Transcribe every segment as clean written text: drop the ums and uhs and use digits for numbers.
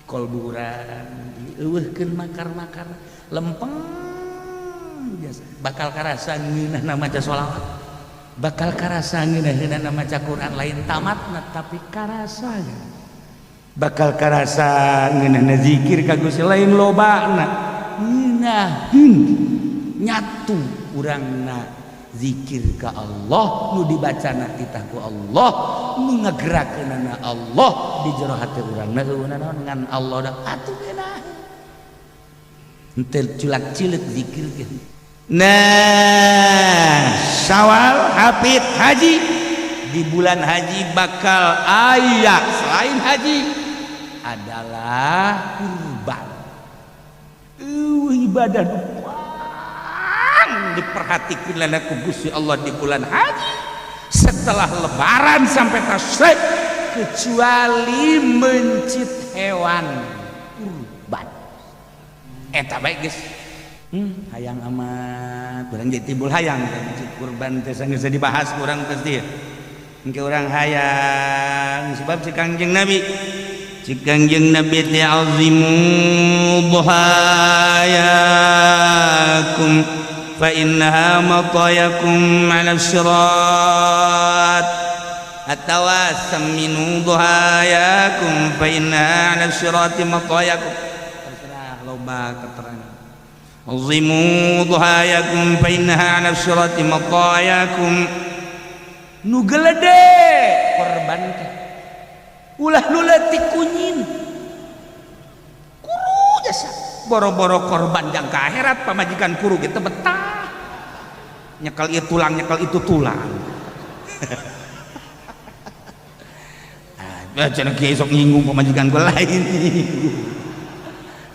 Kolbu urang eueuhkeun makar-makar lempeng biasa bakal karasa ngeunahna maca sholawat, bakal karasa ngeunahna maca Quran, lain tamatna tapi karasa, bakal karasa ngeunahna zikir ka Gusti, lain lobana, ngeunaheun nyatu urangna zikir ka Allah, nu dibacana titah ku Allah, nu ngagerakeunana Allah di jero hati urangna, eueuh naon ngan Allah da atuh ngeunaheun henteu culak-cileuk zikir teh. Nah, Syawal hafid haji, di bulan haji bakal aya selain haji adalah kurban. Ibadah nu diperhatikan lana ku Gusti Allah di bulan haji setelah lebaran sampai tasyrik kecuali mencit hewan kurban eta baik geus. Hayang amat urang jadi timbul hayang mencit kurban teh, geus dibahas kurang pasti ya. Engke urang hayang sebab si Kangjeng Nabi, si Kangjeng Nabi teh azimu dhahayakum fa innaha matayakum ala sirat atawa saminu dhahayakum fa innaha ala sirati matayakum. Terserah, loba keterangan. Azimu dhahayakum fa innaha ala sirati matayakum. Nu gelede korban teh ulah nu leutik, kunyin kuru jasa boro-boro korban jang ka akhirat, pamajikan kuru gitu betah nyekel ieu tulang, nyekel itu tulang. Ah, cenah kiai sok nyinggung pamajikan gua, lain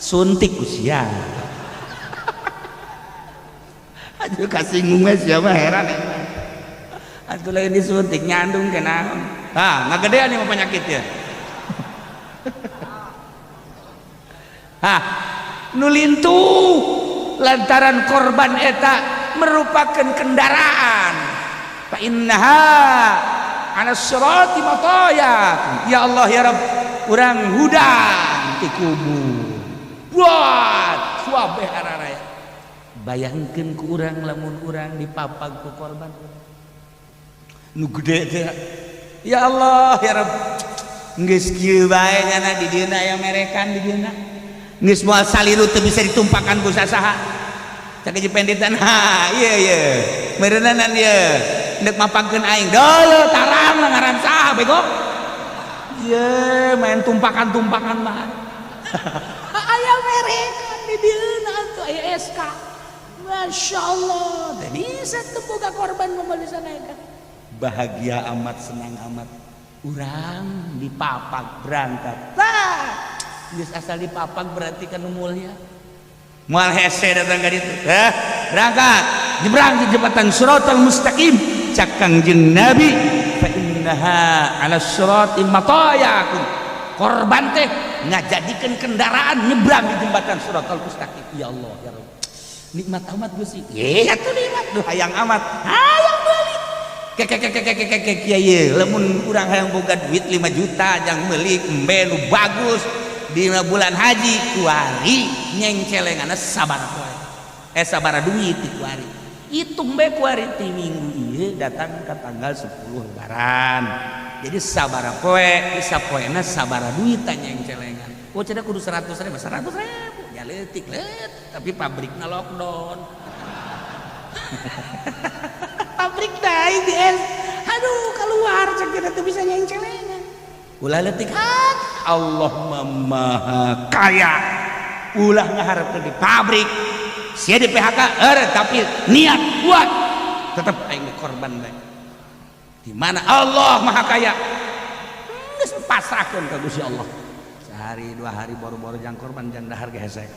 suntik usia. Aduh, kasinggung we siapa, heran. Atuh lain disuntik, nyandung ke naon. Ah, ngagedean ieu mah penyakit ya. Hah, nu lintuh lantaran korban eta merupakan kendaraan. Fa innaha ala sirati mataya. Ya Allah ya Rabb, urang hudang ti kubur. Buat kabeh araraya. Bayangkeun ku urang lamun urang dipapag ku korban nu gede teh. Ya Allah ya Rabb, geus kieu bae nyana di dieuna aya merekan di dieuna. Geus moal saliru, teu bisa ditumpakan ku sasaha. Cak penditan, ha ieu ieu meureunanan ieu deuk mapagkeun aing deuleu tarang ngaran saha bego. Ieu main tumpakan-tumpakan mah. Aya merekan di dieuna atuh aya SK. Masya Allah, teu bisa teu boga korban mah bisa naik. Bahagia amat, senang amat urang dipapag berangkat. Tah geus asal dipapag berarti kan mulia, moal hese datang ka ditu. Eh, berangkat nyebrang di jembatan Siratal Mustaqim, cak Kangjeng Nabi fa innaha ala sirati matayakum. Korban teh ngajadikeun kendaraan nyebrang di jembatan Siratal Mustaqim. Ya Allah ya Rabb, nikmat amat Gusti. Ye atuh nikmat duh, hayang amat, hayang beli kek kieu. Lamun urang hayang boga duit 5 juta jang meuli embe nu bagus di bulan haji kuari, nyengcelenganna sabaraha poe, eh, sabaraha duit di kuari, hitung bae kuari ti minggu ieu datang ke tanggal 10 lebaran, jadi sabaraha poe, bisa poena sabaraha duit nyengcelengan. Oh, cenah kudu 100 ribu, 100 ribu ya leutik leutik, tapi pabrikna lockdown, pabrik dai di es, aduh, keluar cek kita tuh bisa nyengcelengan. Ulah leutik hak, Allah maha kaya, ulah ngaharepkeun di pabrik sia di PHK er, tapi niat kuat tetep aing korban bae di mana Allah maha kaya, geus pasrahkeun ka Gusti Allah. Sehari dua hari boro-boro jang korban, jang dahar ge hese.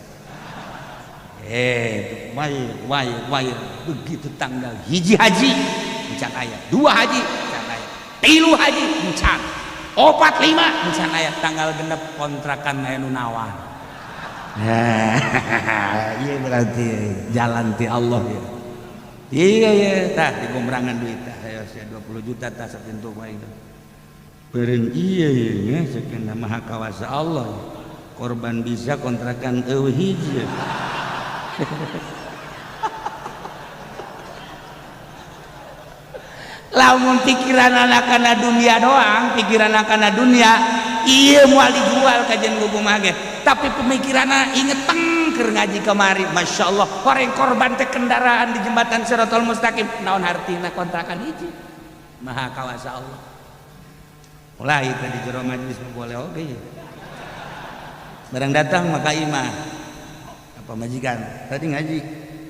Eh, wae wae wae, begitu tanggal 1 haji encan aya, 2 haji encan aya, 3 haji encan, 4 5 encan aya, tanggal 6 kontrakan aya nu nawar. Iya, berarti jalan ti Allah ya. Iya iya, tah digombrangan duit tah, ayo sia 20 juta tah sapintu bae itu. Beureun iya iya nya sakeuna maha kawasa Allah. Ya. Korban bisa kontrakan eueuh hiji. Lamun pikiran anak-anak dunia doang, pikiran anak-anak dunia iya moal dijual kajian kumaha ge. Tapi pemikiranna inget teng keur ngaji kemari, Masya Allah orang korban teh kendaraan di jembatan Siratal Mustaqim, naon hartina kontrakan hiji. Maha kawasa Allah. Mulai tadi jero majelis boleh oge. Barang datang maka imah apa majikan tadi ngaji,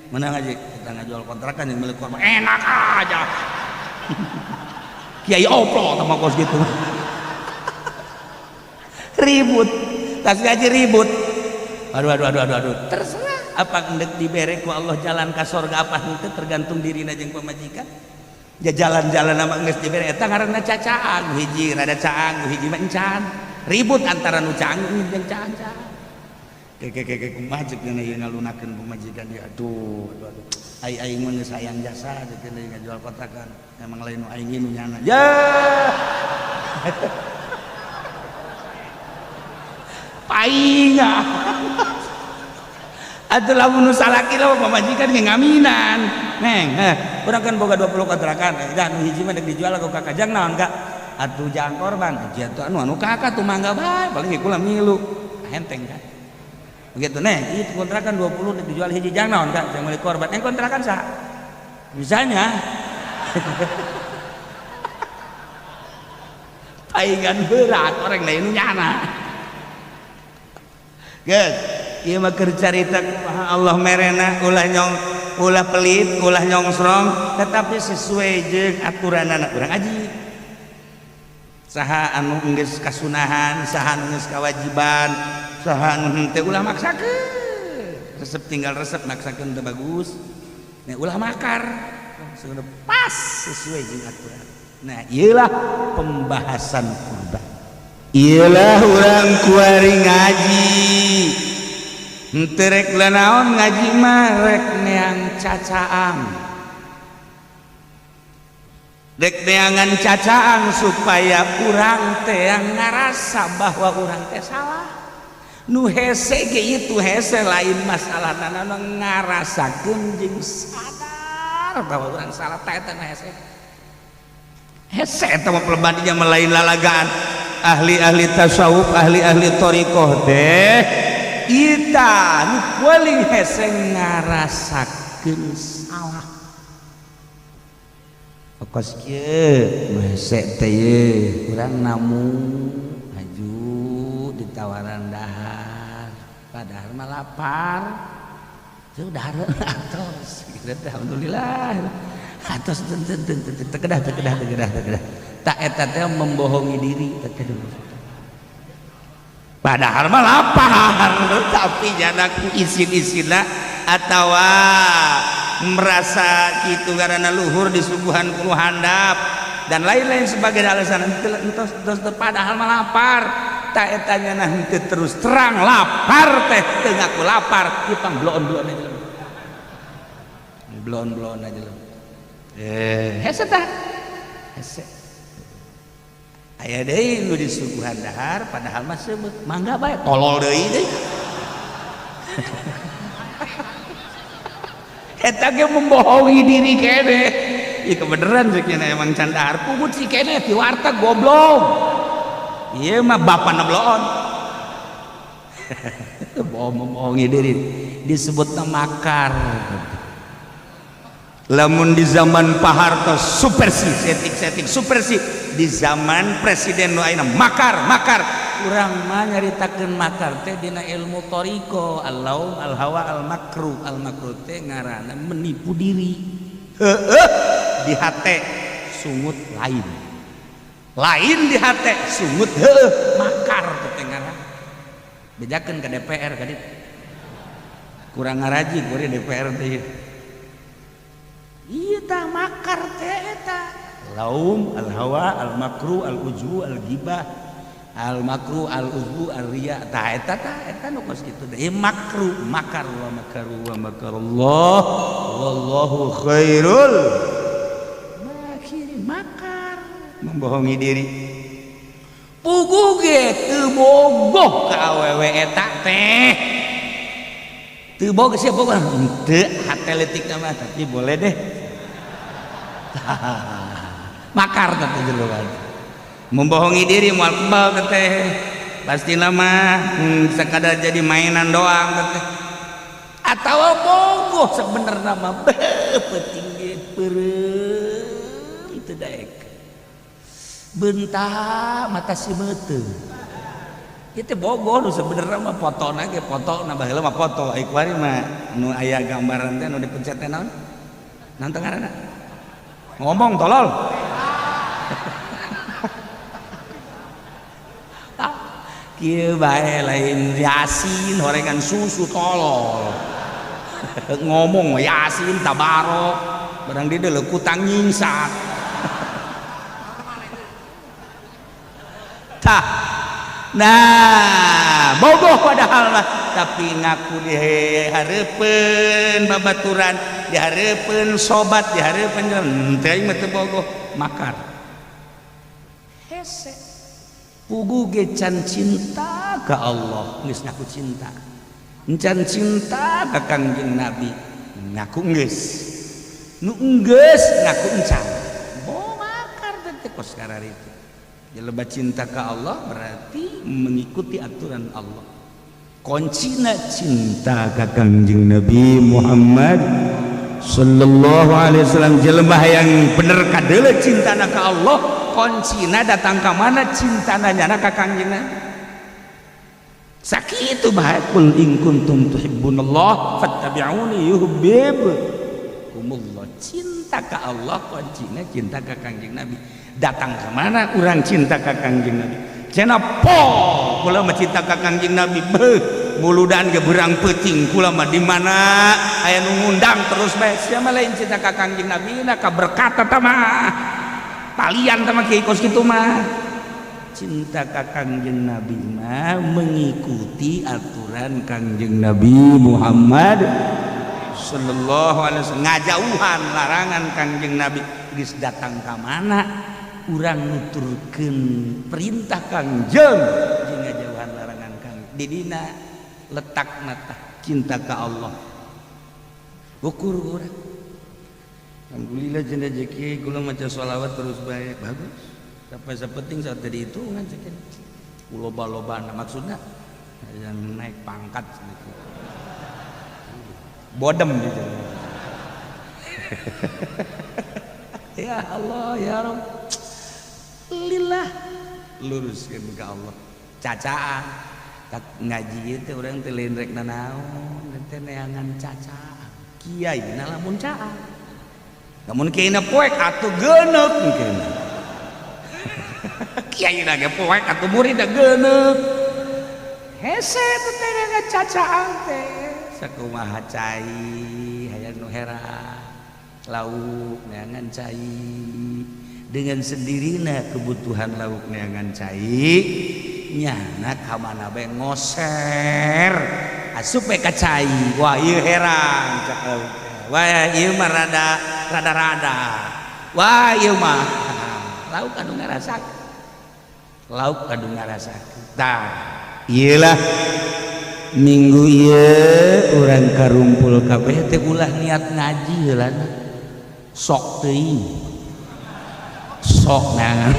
mana ngaji? Kita ngajual kontrakan yang milik korban, enak aja. Kiai oplo sama kos gitu. Ribut, tas ngaji ribut. Aduh aduh aduh aduh aduh. Terserah apa hendak dibere ku Allah jalan ka sorga apa henteu tergantung dirina jeung pamajikan. Ya jalan-jalan nama geus dibere eta ngaranna cacaang, hiji rada caang, hiji mah encan. Ribut antara nu caang jeung caang. Keke kumaha ceuk nya ieu ngalunakeun pamajikan dia. Aduh aduh aduh. Ai aing mah geus hayang jasa ceuk nya ngajual kontrakan. Emang lain nu aing nu nyana. Ya. Painga. Atuh lamun nu salaki lah pamajikan ge ngaminan. Neng, urang kan boga 20 kontrakan. Da nu hiji mah deuk dijual ku kakajang naon ka? Atuh jangan korban. Hiji atuh anu kakak tuh mangga bae, paling ge kula milu. Henteng kan. Begitu neng, itu kontrakan 20 deuk dijual hiji jang naon ka? Jang meuli korban. Eng kontrakan saha? Misalnya paingan berat orang lain nu nyana. Geus, ieu mah keur carita kumaha Allah merena ulah nyong ulah pelit, ulah nyongsrong, tetapi sesuai jeung aturanana urang aji. Saha anu geus kasunahan, saha anu geus kawajiban, saha anu henteu ulah maksakeun. Resep tinggal resep maksakeun teu bagus. Nah, ulah makar. Pas sesuai jeung aturan. Nah, ieulah pembahasan kurban. Iyalah urang kuari ngaji. Henteu rek naon ngaji mah rek neang cacaang. Rek neangan cacaang supaya urang teh ngarasa bahwa urang teh salah. Nu hese ge itu hese lain masalah nana ngarasakeun jeung sadar bahwa urang salah tah eta hese. Hese eta mah plebadinya melain lalagaan. Ahli-ahli tasawuf, ahli-ahli thariqah teh ita nu paling hese ngarasakeun salah. Kos kieu nu hese teh ye urang namu haju ditawaran dahar padahal mah lapar. Teu dahar atos gitu alhamdulillah. Atos teu kedah teu kedah teu kedah teu kedah. Tak eta teh membohongi diri padahal mah lapar tapi janaku isin-isina atawa merasa gitu karena luhur disuguhan ku handap dan lain-lain sebagai alasan entos entos padahal mah lapar tak eta nya henteu terus terang lapar teh teu ngaku lapar ieu pang bloon-bloon aja bloon-bloon aja hese tah hese aya deui nu disuguhan dahar padahal mah seubeuh mangga bae tolol deui deui eta ge membohongi diri kene ieu kebeneran ceuk nya emang can dahar pungut si kene ti warteg goblok ieu mah bapana bloon bohong membohongi diri disebutna makar. Lamun di zaman Pak Harto supersi setik-setik supersi di zaman presiden nu ayeuna makar makar urang mah nyaritakeun makar teh dina ilmu thariqah al-laum al-hawa al-makru al-makru teh ngaranna menipu diri heueuh di hate sungut lain lain di hate sungut heueuh makar teh ngaranna bejakeun ka DPR ka ditu kurang ngaraji kuari DPR teh iya tah makar teh eta laum al-hawa al-makru al-ujbu al-ghibah al-makru al-ujbu al-riya tah eta tah eta nu kos kitu teh makru makar wa makaru wa makarullah wallahu khairul makirin makar membohongi diri. Puguh ge teu bogoh ka awewe eta teh. Teu bogoh sia bogoh henteu hate leutikna mah tapi boleh deh. Makar teh jelema. Membohongi diri moal kebal teh. Pasti nama sekadar jadi mainan doang teh. Atawa bogoh sebenarnya mah peuting ge peureum teu daek. Bentak mata si meuteung. Ieu teh bogoh nu sebenarnya mah fotona ge fotona baheula mah foto ai kuari mah nu aya gambaran teh nu dipencet teh naon? Naon teh ngaranna? Ngomong tolol. Kieu bae lain Yasin horengan susu tolol. Ngomong Yasin tabarok barang di deuleu kutang nyingsat. Tah. Nah, bogoh padahal mah tapi ngaku dihareupeun babaturan, dihareupeun sobat, dihareupeun henteu aing mah teu bogoh, makar. Hese. Puguh ge can cinta ka Allah, geus ngaku cinta. Can cinta ka Kangjeng Nabi, ngaku geus. Nu geus ngaku encan. Bo makar teh kos kararitu. Jelema cinta ka Allah berarti mengikuti aturan Allah. Kuncina cinta ka Kangjeng Nabi Muhammad sallallahu alaihi wasallam. Jelema yang bener kadeuleu cintana ka Allah, kuncina datang ka mana cintana nyana ka Kangjeng Nabi. Sakitu bae kul in kuntum tuhibbunallah fattabi'uni yuhibbukumullah. Cinta ka Allah kuncina cinta ka Kangjeng Nabi. Datang ke mana orang cinta ka Kangjeng Nabi? Cenah po kula mah cinta ka Kangjeng Nabi. Beuh, muludan ge beurang peuting kula mah di mana aya nu ngundang terus bae. Sia mah lain cinta ka Kangjeng Nabi na ka berkat eta mah. Talian teh mah kieu kos kitu mah. Cinta ka Kangjeng Nabi mah mengikuti aturan Kangjeng Nabi Muhammad sallallahu alaihi wasallam, ngajauhan larangan Kangjeng Nabi. Geus datang ka mana urang nuturkeun perintah Kangjeng jeung ngajauhan larangan Kang. Di dina letak mata cinta ka Allah. Ukur urang. Alhamdulillah jeung rezeki kula maca sholawat terus bae bagus. Sampai sepenting saat tadi itu kan cekin loba-loba maksudnya yang naik pangkat gitu. Bodem gitu. Ya Allah ya Rabb. Lillah luruskeun ka Allah. Cacaan tak ngaji teh urang teh lain rek nanaon teh neangan cacaan. Kiai na lamun caan. Lamun kiai na poek atuh geuneuk mungkin. Kiai na ge poek atuh murid geuneuk. Hese teh neangan cacaan teh. Sakumaha cai hayang nu herang lauk neangan cai. Dengan sendirinya kebutuhan lauk neangan cai nyana ka mana bae ngoser asup bae ka cai. Wah ieu herang cak lauk teh. Wah ieu mah rada rada-rada. Wah ieu mah lauk anu ngarasakeun. Lauk anu ngarasakeun. Tah ieu lah minggu ieu urang karumpul kabeh teh ulah niat ngaji heulana. Sok teuing. Sok nangan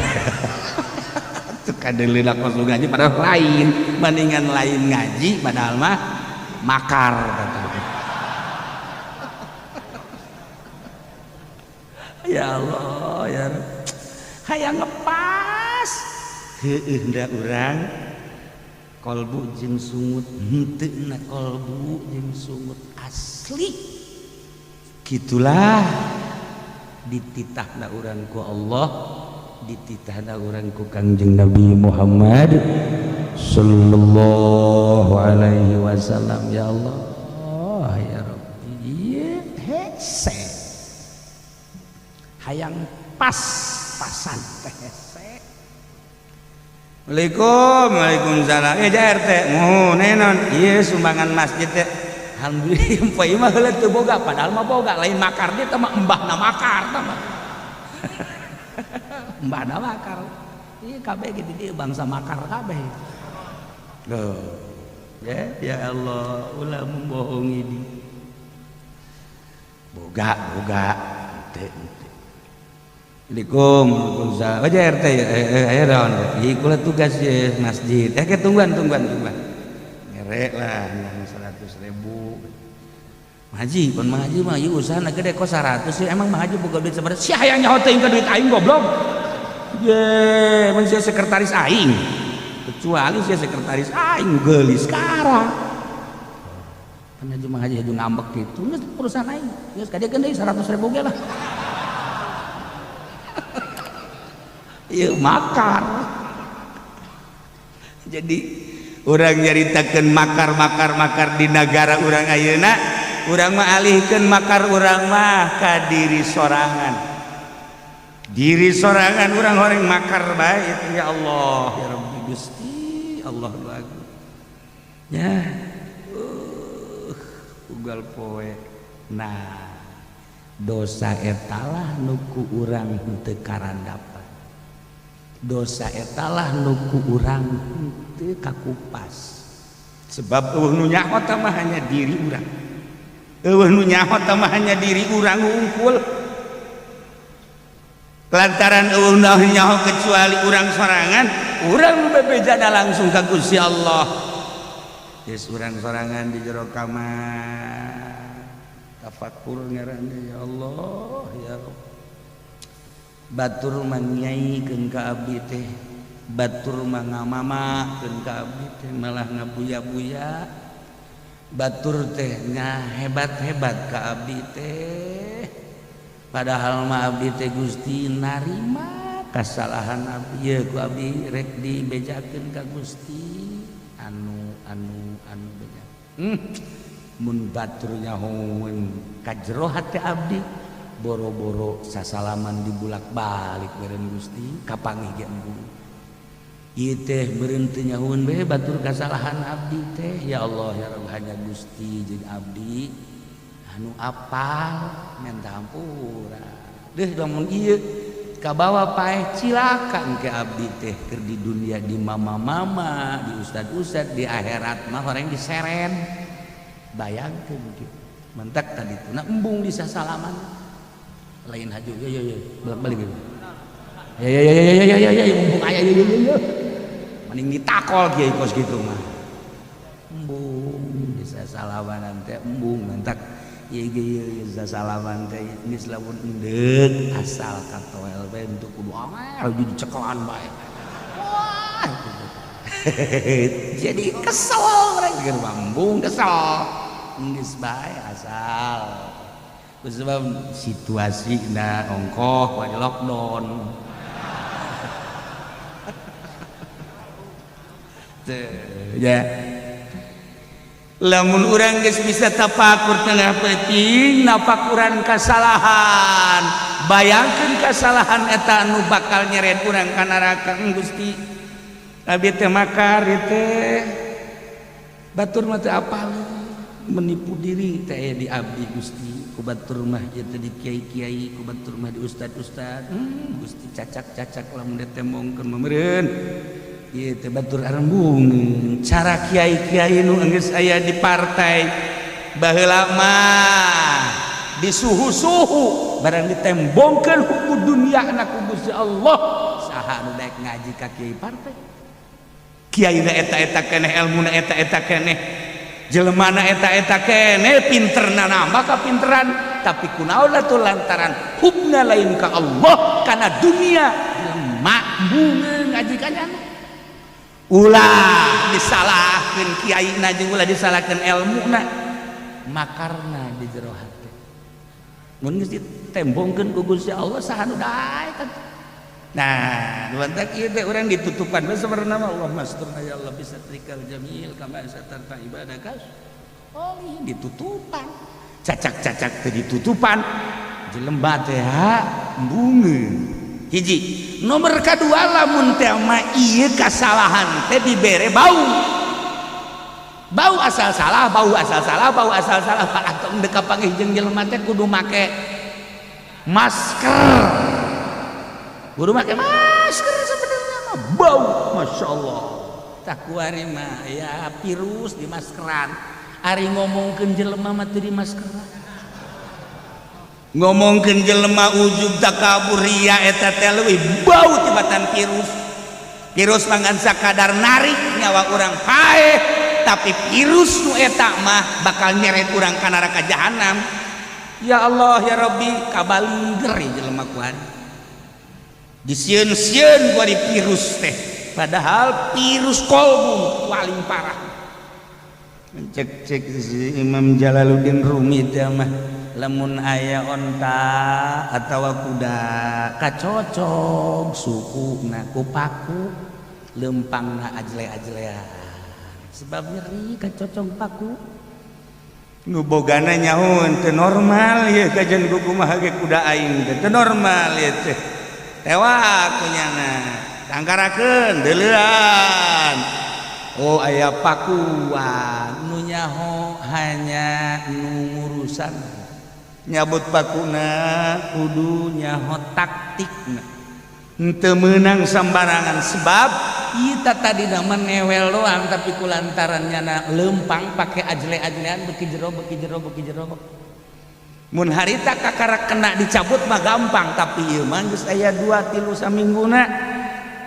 tuh kadeuleu kos ngaji padahal lain, bandingan lain ngaji padahal mah makar. Ya Allah ya Rabb. Hayang ngepas heueuh da urang kolbu jeung sungut henteu na kolbu jeung sungut asli gitulah dititahna urang ku Allah, dititahna urang ku Kangjeng Nabi Muhammad sallallahu alaihi wasallam. Ya Allah ya Rabbi, hese hayang pas pasan teh hese. Waalaikum waalaikumsalam. RT muhun naon ieu sumbangan masjid teh. Alhamdulillah poe mah heula teu boga padahal mah boga lain makar dia teh mah embahna makar teh mah. Embahna makar. Ieu kabeh gitu dia bangsa makar kabeh. Loh. Ya, ya Allah, ulah membohongi di. Boga, boga. Ente, ente. Assalamualaikum, waalaikumsalam. Aja RT, ayo daun. Ieu kula tugas ye masjid. Eh, tungguan, tungguan, tungguan. Ngerek lah, yang 100.000. Haji, pun Mang Haji mah ieu usahana gede kok 100 sih. Emang Mang Haji boga duit sabaraha? Sia hayang nyaho teuing ka duit aing goblok. Ye, mun sia sekretaris aing. Kecuali sia sekretaris aing geulis sekarang. Kan Haji Mang Haji haji ngambek gitu, geus urusan aing. Geus kadiekeun deui 100.000 ge lah. Ieu makar. Jadi urang nyaritakeun makar-makar-makar di negara urang ayeuna, urang mah alihkeun makar urang mah ka diri sorangan. Diri sorangan urang horeng makar bae ya Allah, ya Rabbi Gusti, Allah nu agung. Ya. Ugal poe. Nah, dosa etalah nu ku urang henteu karandapan. Dosa etalah nu ku urang henteu kakupas. Sebab eueuh nu nyaho tah mah hanya diri urang. Eueuh nu nyaho tah mah hanya diri urang hungkul. Lantaran eueuh nu nyaho kecuali urang sorangan, urang bebejana langsung ka Gusti Allah. Geus urang sorangan di jero kamar. Tafakur ngaranna ya Allah, ya Rabb. Batur mah nyaikeun ka abdi teh, batur mah ngamamakeun ka abdi teh malah ngabuya-buya. Batur teh nya hebat-hebat ka abdi teh, padahal mah abdi teh Gusti narima kasalahan abdi. Ye ku abdi rek dibejakeun ka Gusti anu anu anu beja. Mun batur nyahoeun ka jero hate abdi, boro-boro sasalaman dibulak-balik meureun Gusti kapanggih ge embung. Ieu teh meureun teu nyahoeun bae batur kasalahan abdi teh. Ya Allah ya Rabb, hanya Gusti jeung abdi anu apal minta hampura. Deuh lamun ieu kabawa paeh cilaka engke abdi teh keur di dunia di mama-mama, di ustad-ustad, di akhirat mah horeng diseren. Bayangkeun kieu. Mentak tadi tuna embung di sasalaman. Lain haju ya ya ya bolak-balik ya ya ya ya ya ya ya ya mumpung aya ya ya ya mending ditakol kiai kos kitu mah embung bisa salaman teh embung mentak ieu ge ieu bisa salaman teh geus lamun endeuk asal katoel bae untuk kudu angel dicekelan bae wah jadi kesel mereka keur embung kesel geus bae asal sebab situasi na ongkoh wajah lockdown. Ya lamun urang geus bisa tapakur tengah peuting napakuran kasalahan, bayangkeun kasalahan eta anu bakal nyeret urang ka neraka. Gusti abdi teh makar teh batur mah teu apal menipu diri teh di abdi Gusti. Ku batur mah ieu teh di kiai-kiai, ku batur mah di ustad-ustad. Gusti cacak-cacak lamun ditembongkeun mah meureun. Ieu teh batur arembung. Cara kiai-kiai nu geus aya di partai baheula mah disuhu-suhu barang ditembongkeun hukum dunia na ku Gusti Allah. Saha nu daek ngaji ka kiai partai? Kiai na eta-eta keneh, elmuna eta-eta keneh, jelemana eta-eta kene, pinterna nambah kapinteran, tapi kunaon atuh lantaran hubna lain ka Allah kana dunia jelema bungeun ngaji ka nyana. Ulah disalahkeun kiaina jeung ulah disalahkeun elmuna, makarna di jero hate. Mun geus ditembongkeun ku Gusti Allah saha nu daek atuh. Nah, mantak ieu teh urang ditutupan we sabarna mah Allah masturna ya Allah bisa trikal jamil kama satarta ibadaka. Oh, ditutupan. Cacak-cacak teh ditutupan. Jelema teh embungeun. Hiji, nomor kadua lamun teh mah ieu kasalahan teh dibere bau. Bau asal salah, bau asal salah, bau asal salah. Atau deuk kapanggih jeung jelema teh kudu make masker. Kudu make masker sebenarnya mah. Bau, masya Allah. Tah kuari mah ya virus di maskeran. Ari ngomongkeun jelema mah teu di maskeran. Ngomongkeun jelema ujub, takabur, ria, eta teh leuwih bau tibatan virus. Virus mah ngan sakadar narik nyawa urang paeh, tapi virus nu eta mah bakal nyeret urang ka neraka jahanam. Ya Allah ya Rabbi, kabaliger jelema kuari. Disieun-sieun kuari virus teh, padahal virus kolbu paling parah. Cek cek si Imam Jalaluddin Rumi teh mah, lamun aya onta atawa kuda kacocog sukuna ku paku, lempangna ajle-ajlean sebab nyeri kacocog paku. Nu bogana nyaho, teu normal ye kajian kumaha ge kuda aing teh, teu normal ye teh. Tewak kunyana, tangkarakeun, deuleuan, oh aya pakuan. Nu nyaho hanya nu ngurusan nyabut pakuna, kudu nyaho taktikna, henteu meunang sambarangan, sebab kita tadi nama newel doang, tapi kulantaran nyana lempang pakai ajle-ajlean, beki jero, beki jero, beki jero. Mun harita kakara kena dicabut mah gampang, tapi ieu mah geus aya 2 3 samingguna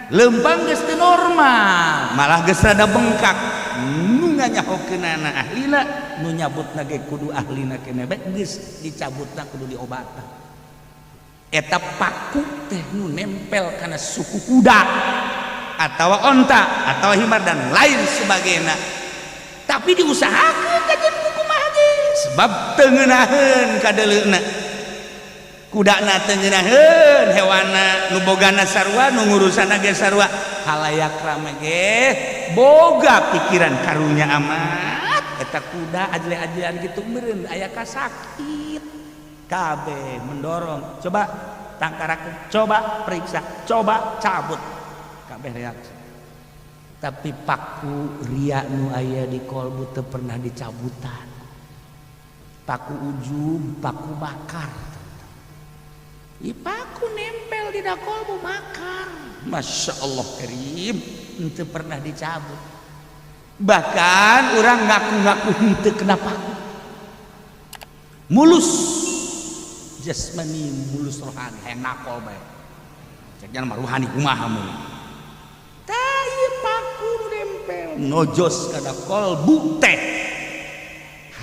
lempang, geus teu normal, malah geus rada bengkak. Nu nganyahokeunana ahlina, nu nyabutna ge kudu ahlina keneh, bae geus dicabutna kudu diobatan. Eta paku teh nu nempel kana suku kuda atau onta atau himar dan lain sebagainya, tapi diusahakan kajian kumaha ge, sebab teu ngeunaheun kadeuleuna kudana, teu ngeunaheun hewana. Nu bogana sarua, nu ngurusanna ge sarua. Halayak rame ge boga pikiran karunya amat eta kuda ajle-ajlean gitu meureun aya kasakit. Kabeh mendorong, coba tangkarakeun, coba periksa, coba cabut, kabeh reaksi. Tapi paku ria nu aya di kolbu teu pernah dicabutan. Paku ujub, paku bakar. I paku nempel di kolbu makar. Masya Allah karim, henteu pernah dicabut. Bahkan orang ngaku-ngaku henteu kena paku. Mulus jasmani, mulus rohani, hayang nakol bae. Ceknya mah ruhani kumaha mun. Tai paku nu nempel nojos kana kolbu teh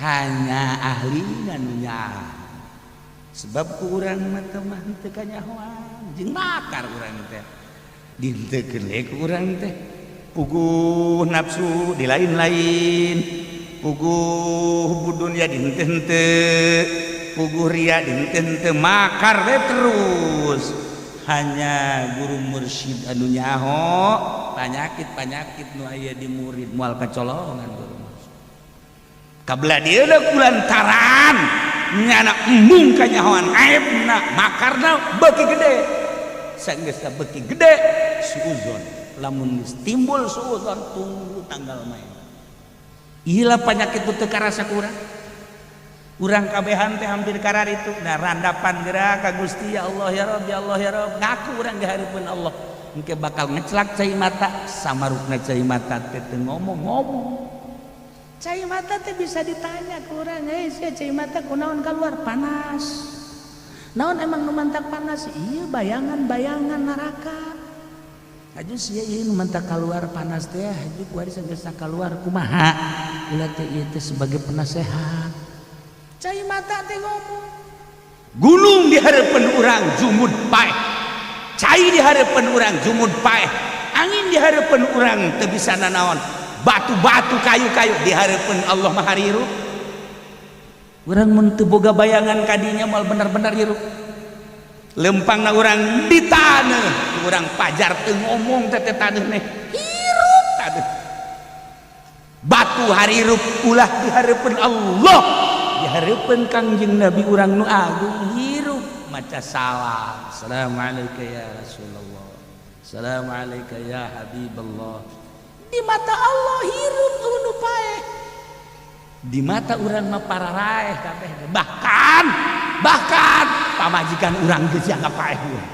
hanya ahlina nu nyaho, sebab ku urang mah teu mah henteu kanyahoan jeung makar urang teh, dihenteukeun we ku urang teh. Puguh nafsu di lain-lain, puguh dunia dihenteu-henteu, puguh ria dihenteu-henteu, makar we terus. Hanya guru mursyid anu nyaho panyakit-panyakit nu aya di murid, moal kacolongan guru mursyid. Kabelah dia kulantaran nyana embung kanyahoan aibna, makarna beuki gede. Sanggeus beuki gede, suuzon. Lamun geus timbul suuzon, tunggu tanggal main. Ilah penyakit itu teu karasa kurang. Urang kabehan teh hampir karar itu. Nah, randapan gerak ka Gusti, ya Allah ya Rabb, ya Allah ya Rabb, ngaku urang di hareupeun Allah. Engke bakal ngeclak cai mata, samarukna cai mata teh teu ngomong-ngomong. Cai mata teh bisa ditanya ku urang, "Eh, sia cai mata kunaon keluar?" "Panas." "Naon emang nu mantak panas?" "Iya, bayangan-bayangan neraka." "Aju sia ieu nu mantak keluar panas teh, aju kuari sageus keluar kumaha?" "Ulah teh ieu teh sebagai penasehat." Cai mata teh ngomong. Gunung di hareupeun urang jumud paeh, cai di hareupeun urang jumud paeh, angin di hareupeun urang teu bisa nanaon, batu-batu, kayu-kayu di hareupeun Allah mah hirup. Urang mun teu boga bayangan kadinya moal bener-bener hirup. Lempangna urang di taneuh, urang pajar teu ngomong teh, teh taneuh nih hirup, taneuh batu harirup. Ulah di hareupeun Allah, di hareupeun Kangjeng Nabi urang nu agung hirup, maca salam, "Assalamualaikum ya Rasulullah, assalamualaikum ya Habiballah." Di mata Allah hirup nu paeh, di mata urang mah pararaeh kabeh. Bahkan bahkan pamajikan urang geus dianggap paeh urang.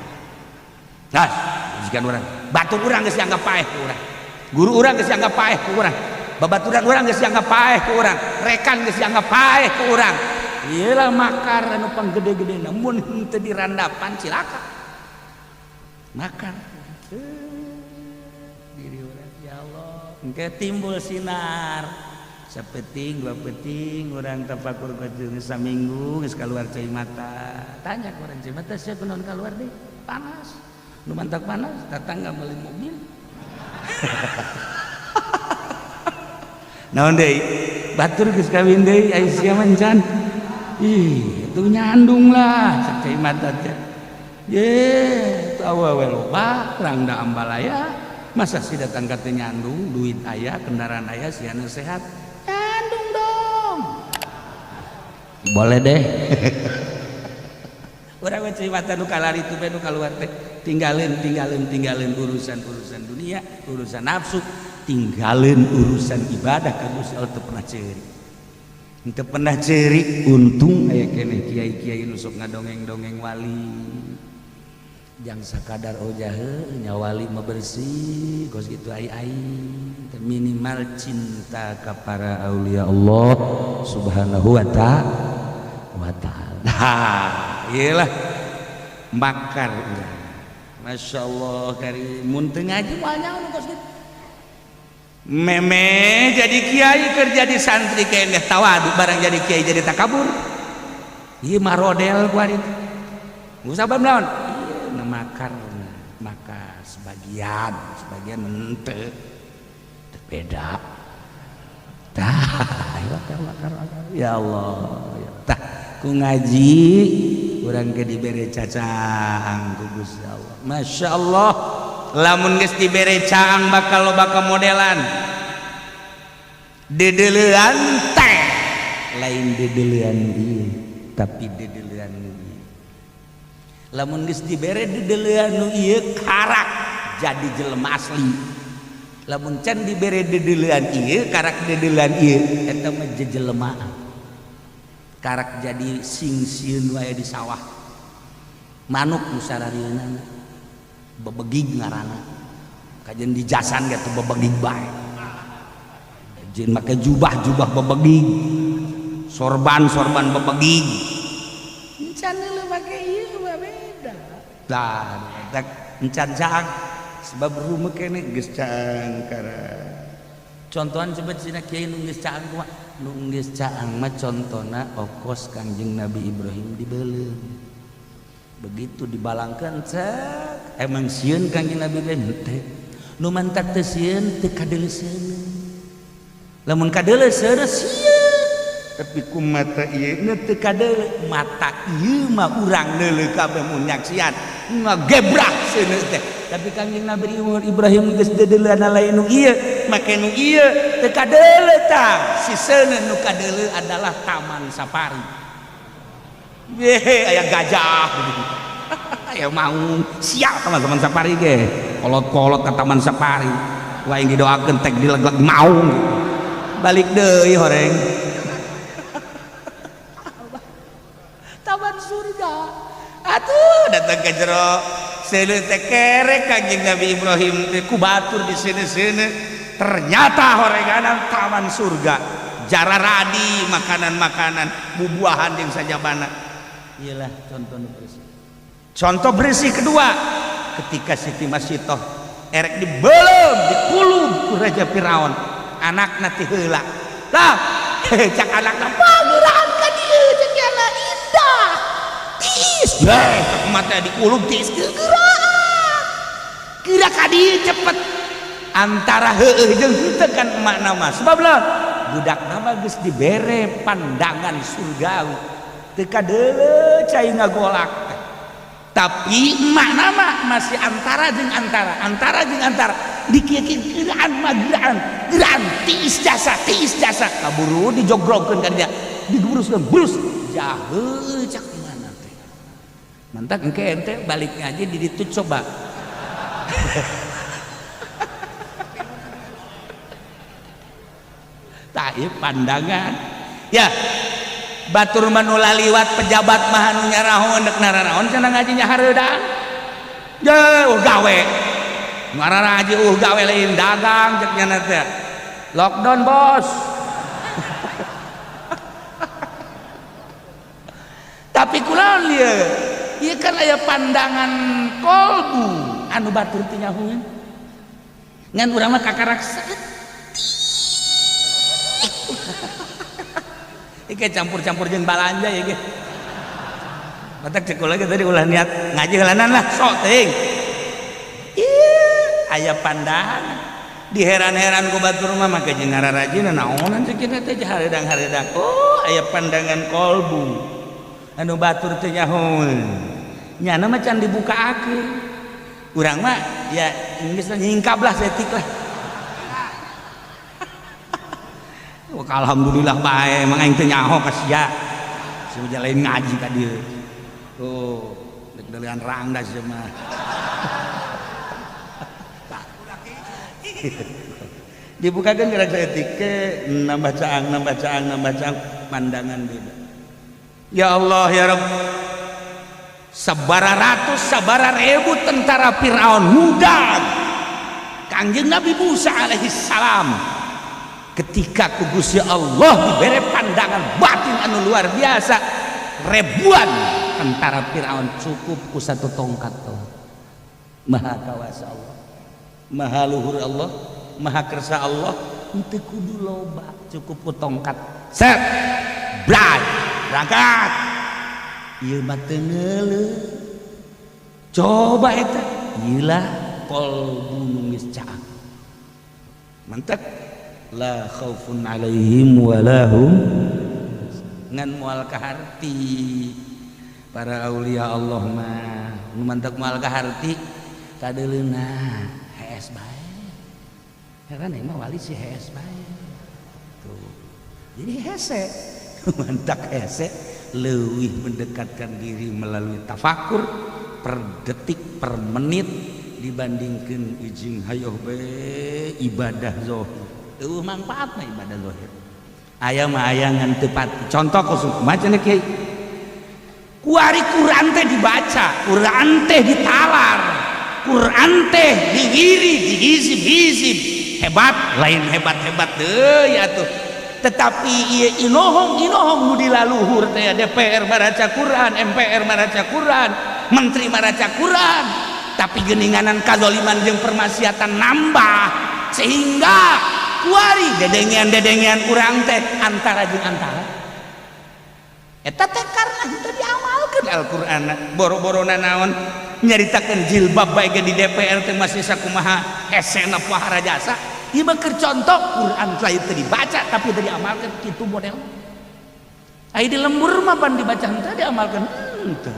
Nah, pamajikan urang. Batur urang geus dianggap paeh ku urang. Guru urang geus dianggap paeh ku urang. Babaturan urang geus dianggap paeh ku urang. Rekan geus dianggap paeh ku urang. Iyalah makar anu panggede-gedena mun henteu dirandapan cilaka. Makar. Diri urang ya Allah, engke timbul sinar. Sapeting dua peting urang tafakur geus saminggu geus kaluar cai mata. Tanya ku urang cai mata sia kunaon kaluar deui? Panas. Nu mantak panas, tetangga meuli mobil. Naon deui? Batur geus kawin deui ai sia mah encan. Ih, itu nyandung lah cek cai mata teh. Ye, teu awewe loba, urang da ambalaya. Masa sih datang ka teu nyandung, duit aya, kendaraan aya, sia nu sehat. Nyandung dong. Boleh deh. Urang mah cai mata nu kalari tu nu kaluar teh. Tinggalin, tinggalin, tinggalin urusan-urusan dunia, urusan nafsu, tinggalin urusan ibadah ka Gusti Allah teu pernah ceuri. Teu pernah ceuri, untung aya keneh kiai-kiai nu sok ngadongeng-dongeng wali. Jang sakadar ojah nya wali mah bersih, kos kitu ai-ai. Minimal cinta ka para aulia Allah Subhanahu wa ta'ala. Nah, iyalah makar urang. Masya Allah kari mun teu ngaji moal nyaho nu kos kitu. Meme jadi kiai kerja di santri keneh tawadu barang jadi kiai jadi takabur. Ieu mah rodel ku ari teh. Musabab naon? Ieu makar maka sebagian sebagian henteu. Teu beda. Tah, makar makar makar. Ya Allah, ya. Tah ku ngaji urang ge dibere cacang ku Gusti Allah. Masya Allah, lamun geus dibere caang bakal loba kamodelan. Dedelean teh lain dedelean ieu, tapi dedelean nu ieu. Lamun geus dibere dedelean nu ieu karak jadi jelema asli. Lamun can dibere dedelean ieu karak dedelean ieu eta mah jejelemaan. Karak jadi sing sieun wae di sawah. Manuk nu sararieunana bebegig ngaranna. Kajen dijasan ge teu bebegig bae. Jeung make jubah-jubah bebegig. Sorban-sorban bebegig. Encan leuh make ieu mah beda. Tah, encan caang sebab rumah keneh geus caang kara. Contohan cepet sina kiai nu geus caang kumaha? Nu geus caang mah contona okos Kangjeng Nabi Ibrahim dibeuleum. Begitu dibalangkeun cek emang sieun Kangjeng Nabi Ibrahim teh. Nu mantak teu sieun teu kadeuleuseun. Lamun kadeuleuseun sieun. Tapi ku mata ieu teu kadeuleu, mata ieu mah urang neuleuh kabeh mun nyaksian ngagebrak seuneu teh. Tapi Kangjeng Nabi Ibrahim geus deudeuleuna lain nu ieu, make nu ieu teu kadeuleu tah. Si seuneu nu kadeuleu adalah taman safari. Ye, aya gajah. Aya maung, sial teman-teman safari ge. Kolot-kolot ka taman safari. Wah yang didoakeun tek dilegleg maung. Balik deui horeng. Taman surga. Atuh datang ke jero. Seuneu teh kerek Kangjeng Nabi Ibrahim teh ku batur di sini-sini. Ternyata horenganan taman surga. Jararadi makanan-makanan, bubuahan jeung sajabana. Iyalah contoh bersih. Contoh bersih kedua, ketika Siti Masitoh erek dibelem dikulub ku Raja Firaun, anakna ti heula. Tah, cak anakna pangeran ka dieu cek yana indah. Tiis, beh, cak mata dikulub tiis geuraan. Geura ka dieu cepet. Antara heueuh jeung henteu kan emakna mah. Sebab laon? Budakna mah geus dibere pandangan surgawi. Teu kadeuleu cai ngagolak teh. Tapi emakna mah masih antara jeung antara, antara jeung antara. Dikieu-kieu geuraan mah geuraan, geuraan tiis jasa kaburu dijogrogkeun ka dinya. Digebruskeun, brus. Jahe cak mana teh. Mantak engke ente balik ngaji di ditu coba. Tah ieu pandangan. Ya, batur mah nu laliwat pejabat mah anu nyarahoan dek nararaon cenah ngajinya hareudang. Jeuh gawe. Ngarara aja gawe lain dagang cek nyana teh. Lockdown bos. Tapi kulaon ieu? Ieu kan aya pandangan kolbu anu batur teu nyahueun. Ngan urang mah kakarak saeutik. Ieu campur-campur jeung balanja ya ge. Matak cek kula ge tadi ulah niat ngaji heulanan lah sok teuing. Ieu aya pandangan diheran-heran ku batur mah make jeung ngararajina naonan cek kita teh hareudang-hareudang. Oh, aya pandangan kolbu anu batur teh nyahoeun. Nyana mah can dibukaakeun. Urang mah ya geus nyingkap lah saeutik lah. Alhamdulillah bae emang aing teh nyaho ka sia. Sia lain ngaji ka dieu. Oh, dek deulean rangda sia mah. Dibukakan gerak saeutik ke nambah caang nambah caang nambah caang pandangan beda. Ya Allah ya Rabb, sabara ratus sabara ribu tentara Fir'aun muda Kangjeng Nabi Musa alaihi salam ketika ku Gusti Allah diberi pandangan batin anu luar biasa, ribuan tentara Fir'aun cukup ku satu tongkat tuh. Maha kawasa Allah, maha luhur Allah, maha kersa Allah, henteu kudu loba, cukup ku tongkat. Set, bray, berangkat. Ieu mah teu ngeuleuh. Coba eta, ieu lah qalbu nu geus caang. Mantap. La khaufun alaihim walahum ngan moal kaharti. Para aulia Allah mah nu mantak moal kaharti kadeuleuna hees bae. Heran emang wali si hees bae. Tuh. Jadi hese, mantak hese leuwih mendekatkan diri melalui tafakur per detik per menit dibandingkan ijing hayoh be ibadah zohir. Eueuh manfaatna ibadah zohir. Aya mah aya ngan teu pati. Contoh khusus macam kieu. Kuari Quran teh dibaca, Quran teh ditalar, Quran teh diwiri, dihizib-hizib. Hebat, lain hebat-hebat deui atuh. Tetapi ieu inohong-inohong nu dilaluhur teh DPR maraca Quran, MPR maraca Quran, menteri maraca Quran, tapi geuninganan kazoliman jeung permaksiatan nambah sehingga kuari dedengean-dedengean urang teh antara jeung antara. Eta teh karena henteu diamalkeun Al-Qur'an. Boro-borona naon nyaritakeun jilbab bae ge di DPR teh masih sakumaha hesena pohara jasa. Ieu mah keur contoh Quran lain teu dibaca tapi teu diamalkeun kitu model. Ai di lembur mah pan dibaca henteu diamalkeun henteu.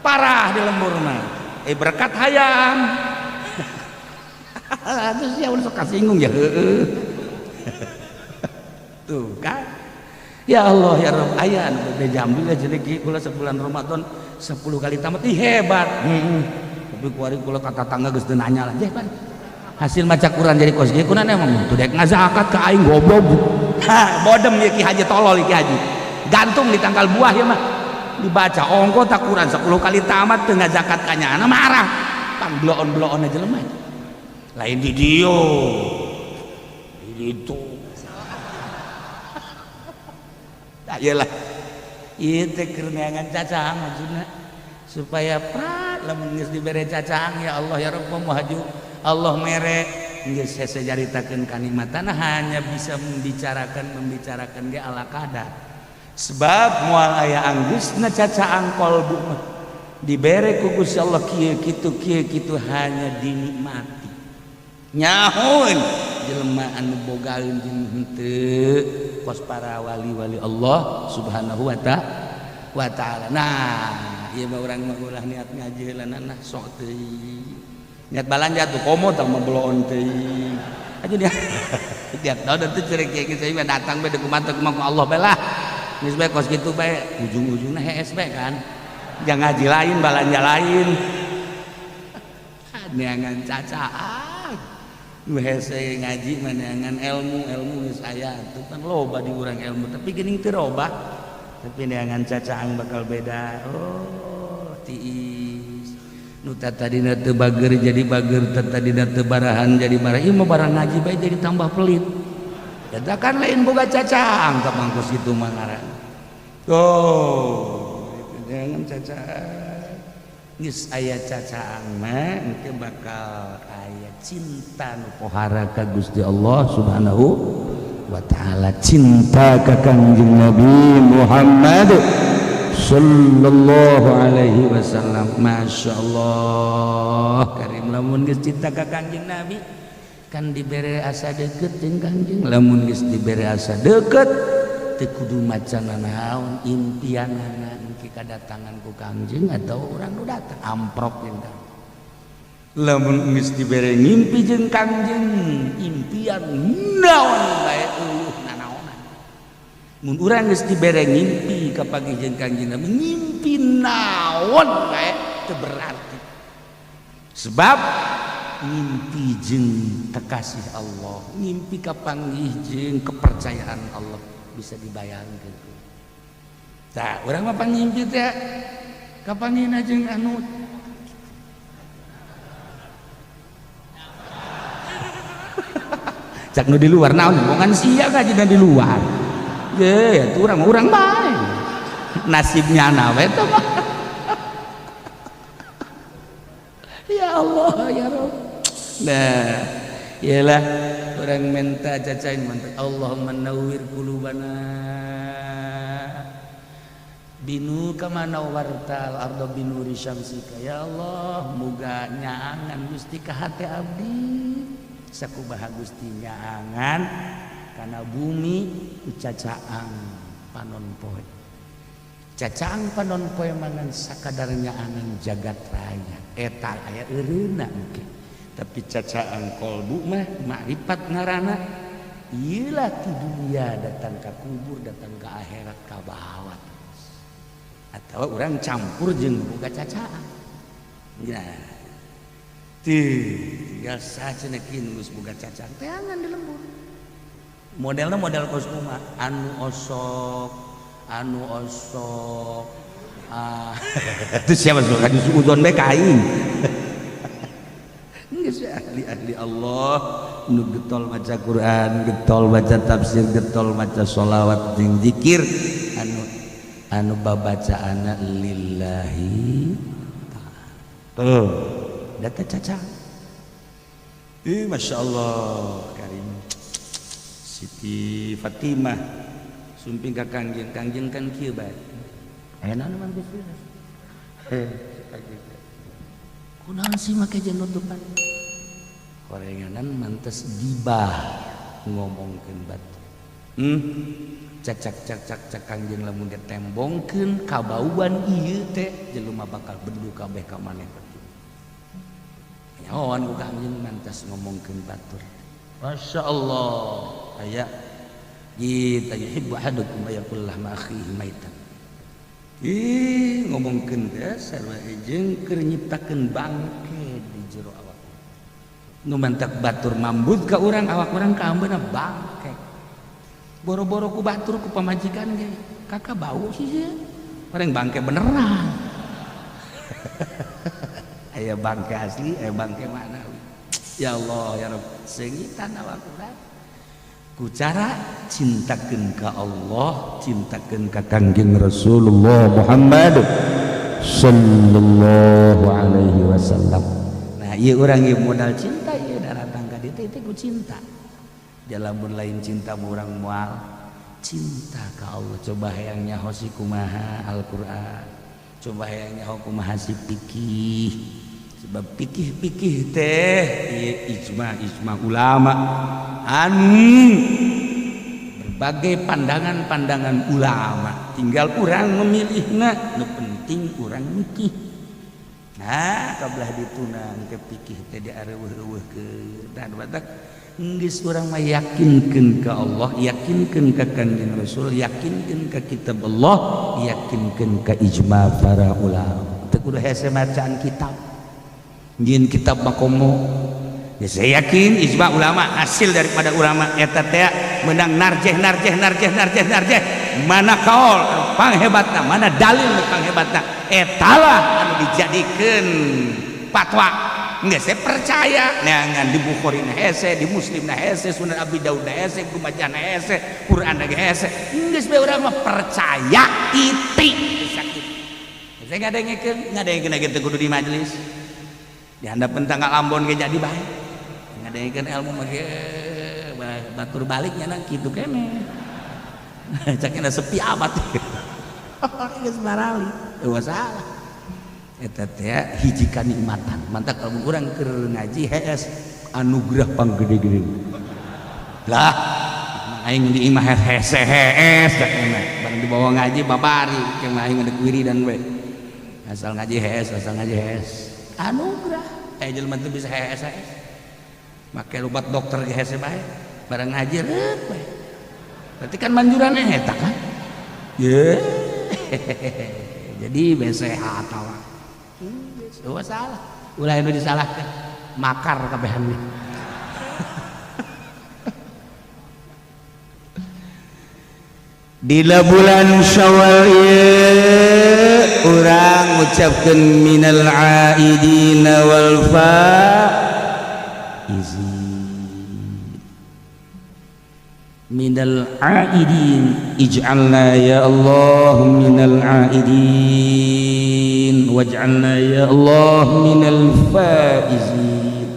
Parah di lembur mah. Berkat hayam. Terus ya udah sok kasinggung ya heueuh. Tuh kan. Ya Allah ya Rabb, aya anu bebe jambi lah jadi kula sebulan Ramadan 10 kali tamat. Ih hebat. Heeh. Tapi kuari kula ka tatangga geus teu nanya lah. Jeh pan. Hasil maca Quran jadi kos kieu kunaon emang teu dek ngazakat ka aing goblok. Ha, bodem ieu Ki Haji tolol Ki Haji. Gantung di tangkal buah ya mah. Dibaca ongko tak Quran 10 kali tamat teu ngazakat ka nyana marah. Pang bloon-bloon aja jelema. Lain di dieu. Di ditu. Ayolah, ieu teh keur neangan cacang maksudna supaya prat lamun geus dibere cacang ya Allah ya Rabb muhaju Allah mere geus hese caritakeun kanikmatana hanya bisa membicarakan ge ala kadar sebab moal aya anggeusna cacaang kolbu mah dibere ku Gusti Allah kieu kitu hanya dinikmati nyahoeun jelema anu bogaeun jeung henteu kos para wali-wali Allah subhanahu wa ta'ala. Nah, ieu mah urang mah ulah niat ngaji heulanan nah sok teuing. Niat balanja tuh komo tah mah beloon teuing. Aja dia. Tiap tahun teh cerek kieu saya mah datang bae kumaha kumaha Allah bae lah. Geus bae kos kitu bae ujung-ujungna hees bae kan. Jangan ngaji lain balanja lain. Neangan cacaan. Hese ngaji maneangan ilmu geus aya tuh kan loba di urang ilmu tapi geuning teu robah tapi neangan cacaang bakal beda. Oh tiis Nu tadina teu bager jadi bager, tadina teu barahan jadi barah. Ieu mah barang ngaji bae jadi tambah pelit. Eta kan lain boga cacang ka mangkos kitu mah ngaran. Tuh, jangan cacang. Geus aya cacang mah engke bakal aya cinta nu pohara ka Gusti Allah Subhanahu wa taala, cinta ka Kangjeng Nabi Muhammad sallallahu alaihi wasallam. Masya Allah karim, lamun geus cinta ka Kangjeng Nabi kan dibere asa deket jeung Kangjeng. Lamun geus dibere asa deket, teu kudu maca naon impianana, engke kadatangan ku Kangjeng atau urang nu datang amprok jeung Kangjeng. Lamun geus dibere ngimpi jeung Kangjeng, impian naon bae eueuh nanaonan. Mun urang geus dibere ngimpi kapanggih jeung Kangjeng Nabi, ngimpi naon bae teu berarti, sebab ngimpi jeung kekasih Allah, ngimpi kapanggih jeung kepercayaan Allah bisa dibayangkeun. Tah, urang mah pangimpi teh kapanggihna jeung anu cak nu di luar naon omongan sia ngajina di luar. Ye, atuh urang urang bae. Nasibnya na we teh mah. Ya Allah ya Rabb. Nah, iyalah orang minta cacain mantap. Allahumma nawwir qulubana binu kama nawwartal arda binuri syamsika. Ya Allah, muga nyaangan Gusti ka hate abdi. Sakumaha Gusti nyaangan kana bumi ku cacaang panon poe. Cacaang panon poe mangan sakadar nyaangan jagat raya. Eta aya eureuna engke. Tapi cacaang kolbu mah makrifat ngaranna. Ieu lah ti dunia datang ka kubur, datang ka akhirat ka bawa terus. Atawa urang campur jeung boga cacaang. Nah, tinggal saja kin geus boga cacaang teangan di lembur. Modelna model kos kumaha? Anu osok, anu osok. Ah, itu siapa suka disuudon bae ka aing. Geus ahli-ahli Allah nu getol maca Quran, getol baca tafsir, getol maca sholawat jeung zikir, anu anu babacaanna lillahi ta'ala. Tuh, data caca. Ih, Masya Allah karim. Siti Fatimah sumping ka Kangjeng, Kangjeng kan kieu bae. Aya naon mah geus. Heh, kunaon sih make jeung nutupan? Korenganan mantes gibah ngomongkeun batu. Cacak cacak cak Kangjeng lamun ditembongkeun kabauan ieu teh jelema bakal bedu kabeh ka maneh batu. Nyahoan ku Kangjeng mantes ngomongkeun batur. Masya Allah aya kita yuhibbu ahadukum ayakul lahma akhihi maitan. Ih, ngomongkeun teh sarua jeung keur nyiptakeun bangke di jero awak. Nu mantak batur mambut ka urang, awak urang kaambeuna bangke. Boro-boro ku batur, ku pamajikan ge kakak bau sih ya. Orang bangke beneran. Aya bangke asli, aya bangke manawi. Ya Allah ya Rabb, seungitan awak urang. Ku cara cintakeun ka Allah, cintakeun ka Kangjeng Rasulullah Muhammad sallallahu alaihi wasallam. Nah, ieu urang ieu modal cinta ieu daratang ka dieu teh ku cinta. Lamun lain cinta urang moal cinta ka Allah. Coba hayang nyaho si kumaha Al-Qur'an. Coba hayang nyaho kumaha si fikih. Sebab pikih-pikih teh ieu ijma-ijma ulama anu berbagai pandangan-pandangan ulama, tinggal urang memilihna, nu penting urang mikih. Nah, kabelah ditunang ke pikih teh diareuweuh-euweuhkeun. Dan batak geus urang mah yakinkeun ka Allah, yakinkeun ka Kangjeng Rasul, yakinkeun ka kitab Allah, yakinkeun ka ijma para ulama. Teu kudu hese macaan kitab. Nyieun kitab mah komo. Ya, saya yakin ijma ulama hasil daripada ulama eta teh menang narjeh narjeh narjeh narjeh narjeh, mana kaol anu panghebatna, mana dalil nu panghebatna, etalah anu dijadikeun Fatwa geus saya percaya neangan di Bukhari na hese, di Muslim na hese, Sunan Abi Daud na hese, Ibnu Majah na hese, Quran na hese. Geus bae urang mah percaya titik. Sakit. Saya ngadengekeun, ngadengekeun ge teu kudu di majelis. Di handapeun tanggal Ambon ge jadi bae. Ngadengekeun ilmu mah ge batur baliknya nang kitu keneh. Cakna sepi amat. Geus barali. Eueuh salah. Eta teh hiji kanikmatan. Mantak lamun urang keur ngaji hees anugerah panggede-gede. Lah, aing di imah hese hees cakna. Barang dibawa ngaji babari jeung aing dek wiridan we. Asal ngaji hees, asal ngaji hees. Anugerah. Eh jelema teu bisa hees hees. Make obat dokter ge hese bae. Barang ngaji reup we. Berarti kan manjuran eta kan? Ye. Jadi be sehat awak. Eueuh salah. Ulah anu disalahkeun. Makar kabehan. Dina bulan Syawal ieu urang ngucapkeun minal aidina wal faizin. Minal aidin ij'alna ya Allah minal aidin waj'alna ya Allah minal faizin.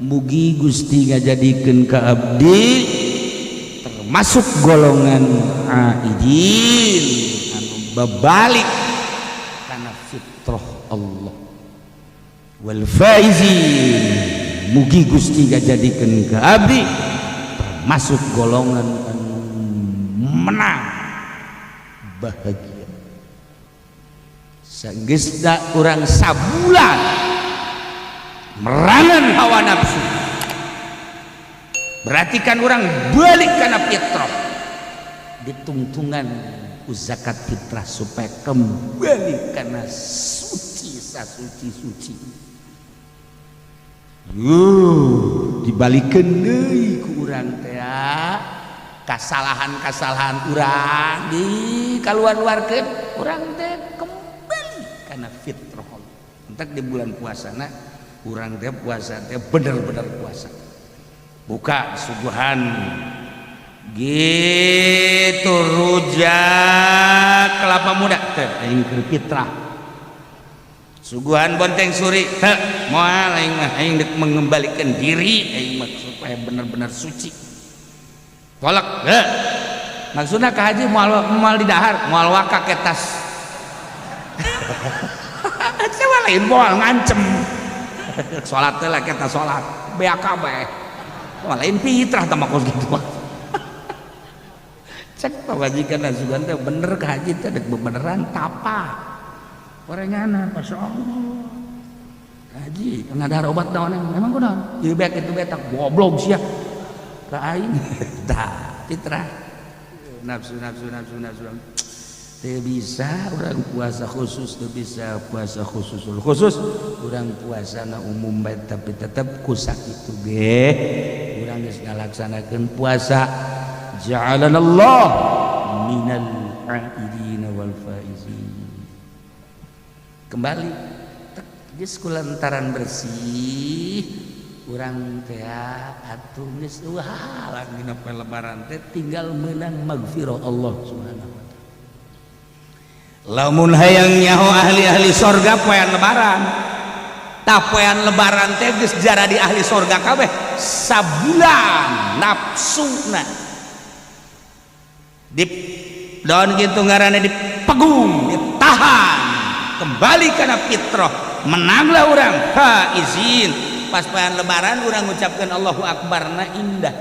Mugi Gusti ngajadikeun ka abdi termasuk golongan aidin anu babalik kana fitrah Allah, wal faizin mugi Gusti ngajadikeun ka abdi masuk golongan anu menang bahagia. Sanggeusna urang sabulan merangan hawa nafsu, berarti kan urang balik kana fitrah, ditungtungan ku zakat fitrah supaya kembali kana suci sasuci-suci. Dibalikeun deui ku urang teh kasalahan-kasalahan urang di kaluar-luarkeun urang teh kembali kana fitrah. Entak di bulan puasana urang teh puasa teh bener-bener puasa. Buka suguhan gitu rujak kelapa muda teh aing keur fitrah. Suguhan bonteng suri teh moal aing mah, aing dek mengembalikan diri aing mah supaya benar-benar suci. Tolak heuh. Maksudna ka haji moal moal di dahar, moal waka ke tas. Coba lain moal ngancem. Salat teh lah kita salat, beak kabeh. Moal lain fitrah tah mah kos kitu mah. Cek pamajikan sugan teh bener ka haji teh dek beneran tapa. Orangana Masya Allah haji ngadahar obat naon emang kunaon ieu beak itu betak goblok sia ka aing. Tah fitrah nafsu nafsu nafsu nafsu teu bisa urang puasa khusus, teu bisa puasa khususul khusus, urang puasana umum bae tapi tetep ku sakitu ge urang geus ngalaksanakeun puasa. Ja'alanallah minal aidin wal faizin. Kembali geus kulantaran bersih urang teh atuh geus eueuh halang dina poe lebaran teh tinggal meunang magfirah Allah Subhanahu wa taala. Lamun hayang nyaho ahli-ahli sorga poean lebaran, tah poean lebaran teh geus jaradi ahli sorga kabeh sabulan nafsuna di daun kitu ngaranna dipegung, ditahan kembali karena fitrah, menanglah orang faizin. Pas poean lebaran orang ngucapkan Allahu Akbar na indah,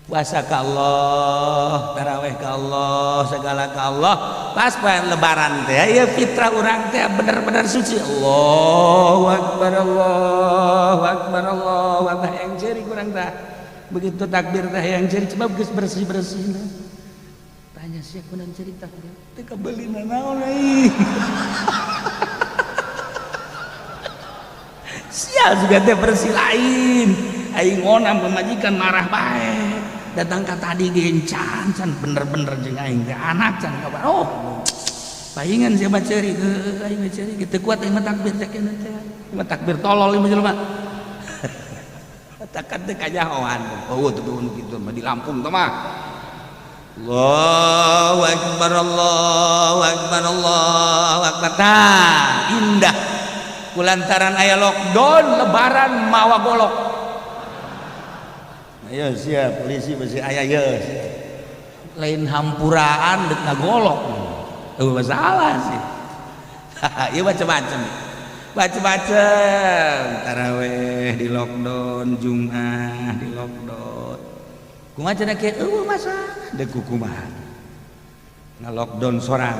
puasa ke Allah, taraweh ke Allah, segala ke Allah. Pas poean lebaran teh ya fitrah orang teh bener-bener suci. Allahu Akbar, Allahu Akbar, Allahu Akbar. Yang ceri kurang tah begitu takbir teh yang ceri sebab geus bersih-bersih. Tanya siapa kunan cerita teh kabelina naon euy. Sia juga teh bersih lain. Aing onam pemajikan marah bae. Datang ka tadi ge encan can bener-bener jeung aing teh anak can kabar. Oh. Paingan siapa ceri, aing mah ceri kitu kuat aing mah takbir cek teh. Mah takbir tolol ieu mah jelema. Takkan teu kanyahoan. Oh, teu nu kitu mah di Lampung teh mah. Allahu akbar, Allahu akbar, Allahu akbar. Tah, indah. Kulantaran aya lockdown lebaran mawa golok. Ayo siap, polisi masih aya ye. Lain hampuraan dek ngagolok. Oh, masalah sih. Ieu macam-macam. Macam-macam. Taraweh di lockdown, Jumat di lockdown. Kumaha cenah kieu? Eueuh masalah deuk kumaha. Nga-lockdown sorang.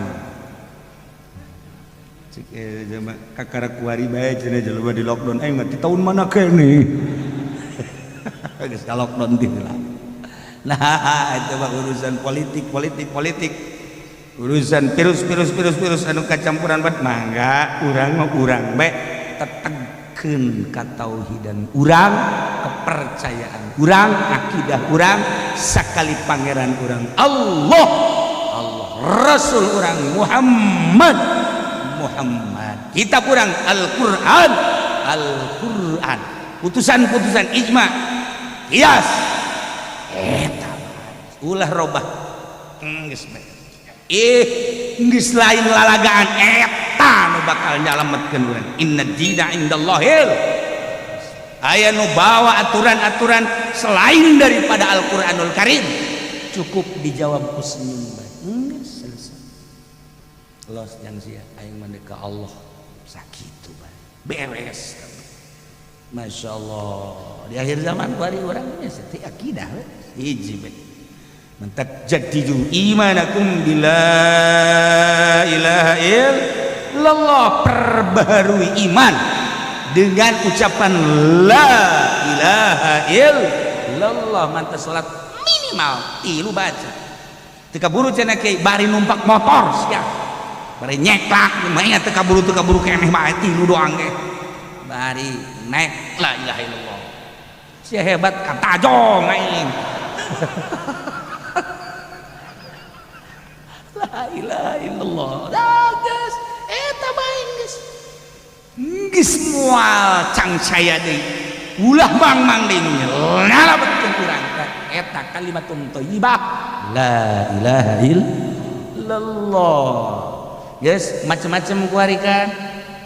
Cik jelema kakara kuari bae cenah jelema di lockdown aing mah ti tahun mana keneh. Geus ka lockdown ti heula. Nah, itu mah urusan politik, politik, politik. Urusan virus, virus, virus, virus anu kacampuran bat mangga urang mah urang bae tetegkeun katauhidan urang, kepercayaan urang, akidah urang, sakali pangeran urang Allah, Allah, Rasul urang Muhammad, Muhammad, kitab urang Al-Qur'an, Al-Qur'an, putusan-putusan ijma, qiyas, eta ulah robah, geus bae. Geus lain lalagaan eta nu bakal nyalametkeun urang. Inna dina indallahil. Aya nu bawa aturan-aturan selain daripada Al-Qur'anul Karim, cukup dijawab ku senyum bae. Geus selesai. Los jang sia aing mah ka Allah sakitu bae. Beres. Masya Allah di akhir zaman kuari urang nya setia akidah we. Hiji bae. Mentak jadidu imanakum bila ilaha illallah, perbaharui iman dengan ucapan la ilaha illallah. Mantap salat minimal tilu baca teu kaburu cenah ke bari numpak motor sia bari nyeklak mah teu kaburu keneh bae tilu doang ge bari naik la ilaha illallah sia hebat katajong aing. La ilaha illallah. Dah geus eta bae geus. Geus moal cangcaya deui. Ulah mang-mang deui nu nyalametkeun urang teh eta kalimatun thayyibah la ilaha illallah. Geus macem-macem kuari kan.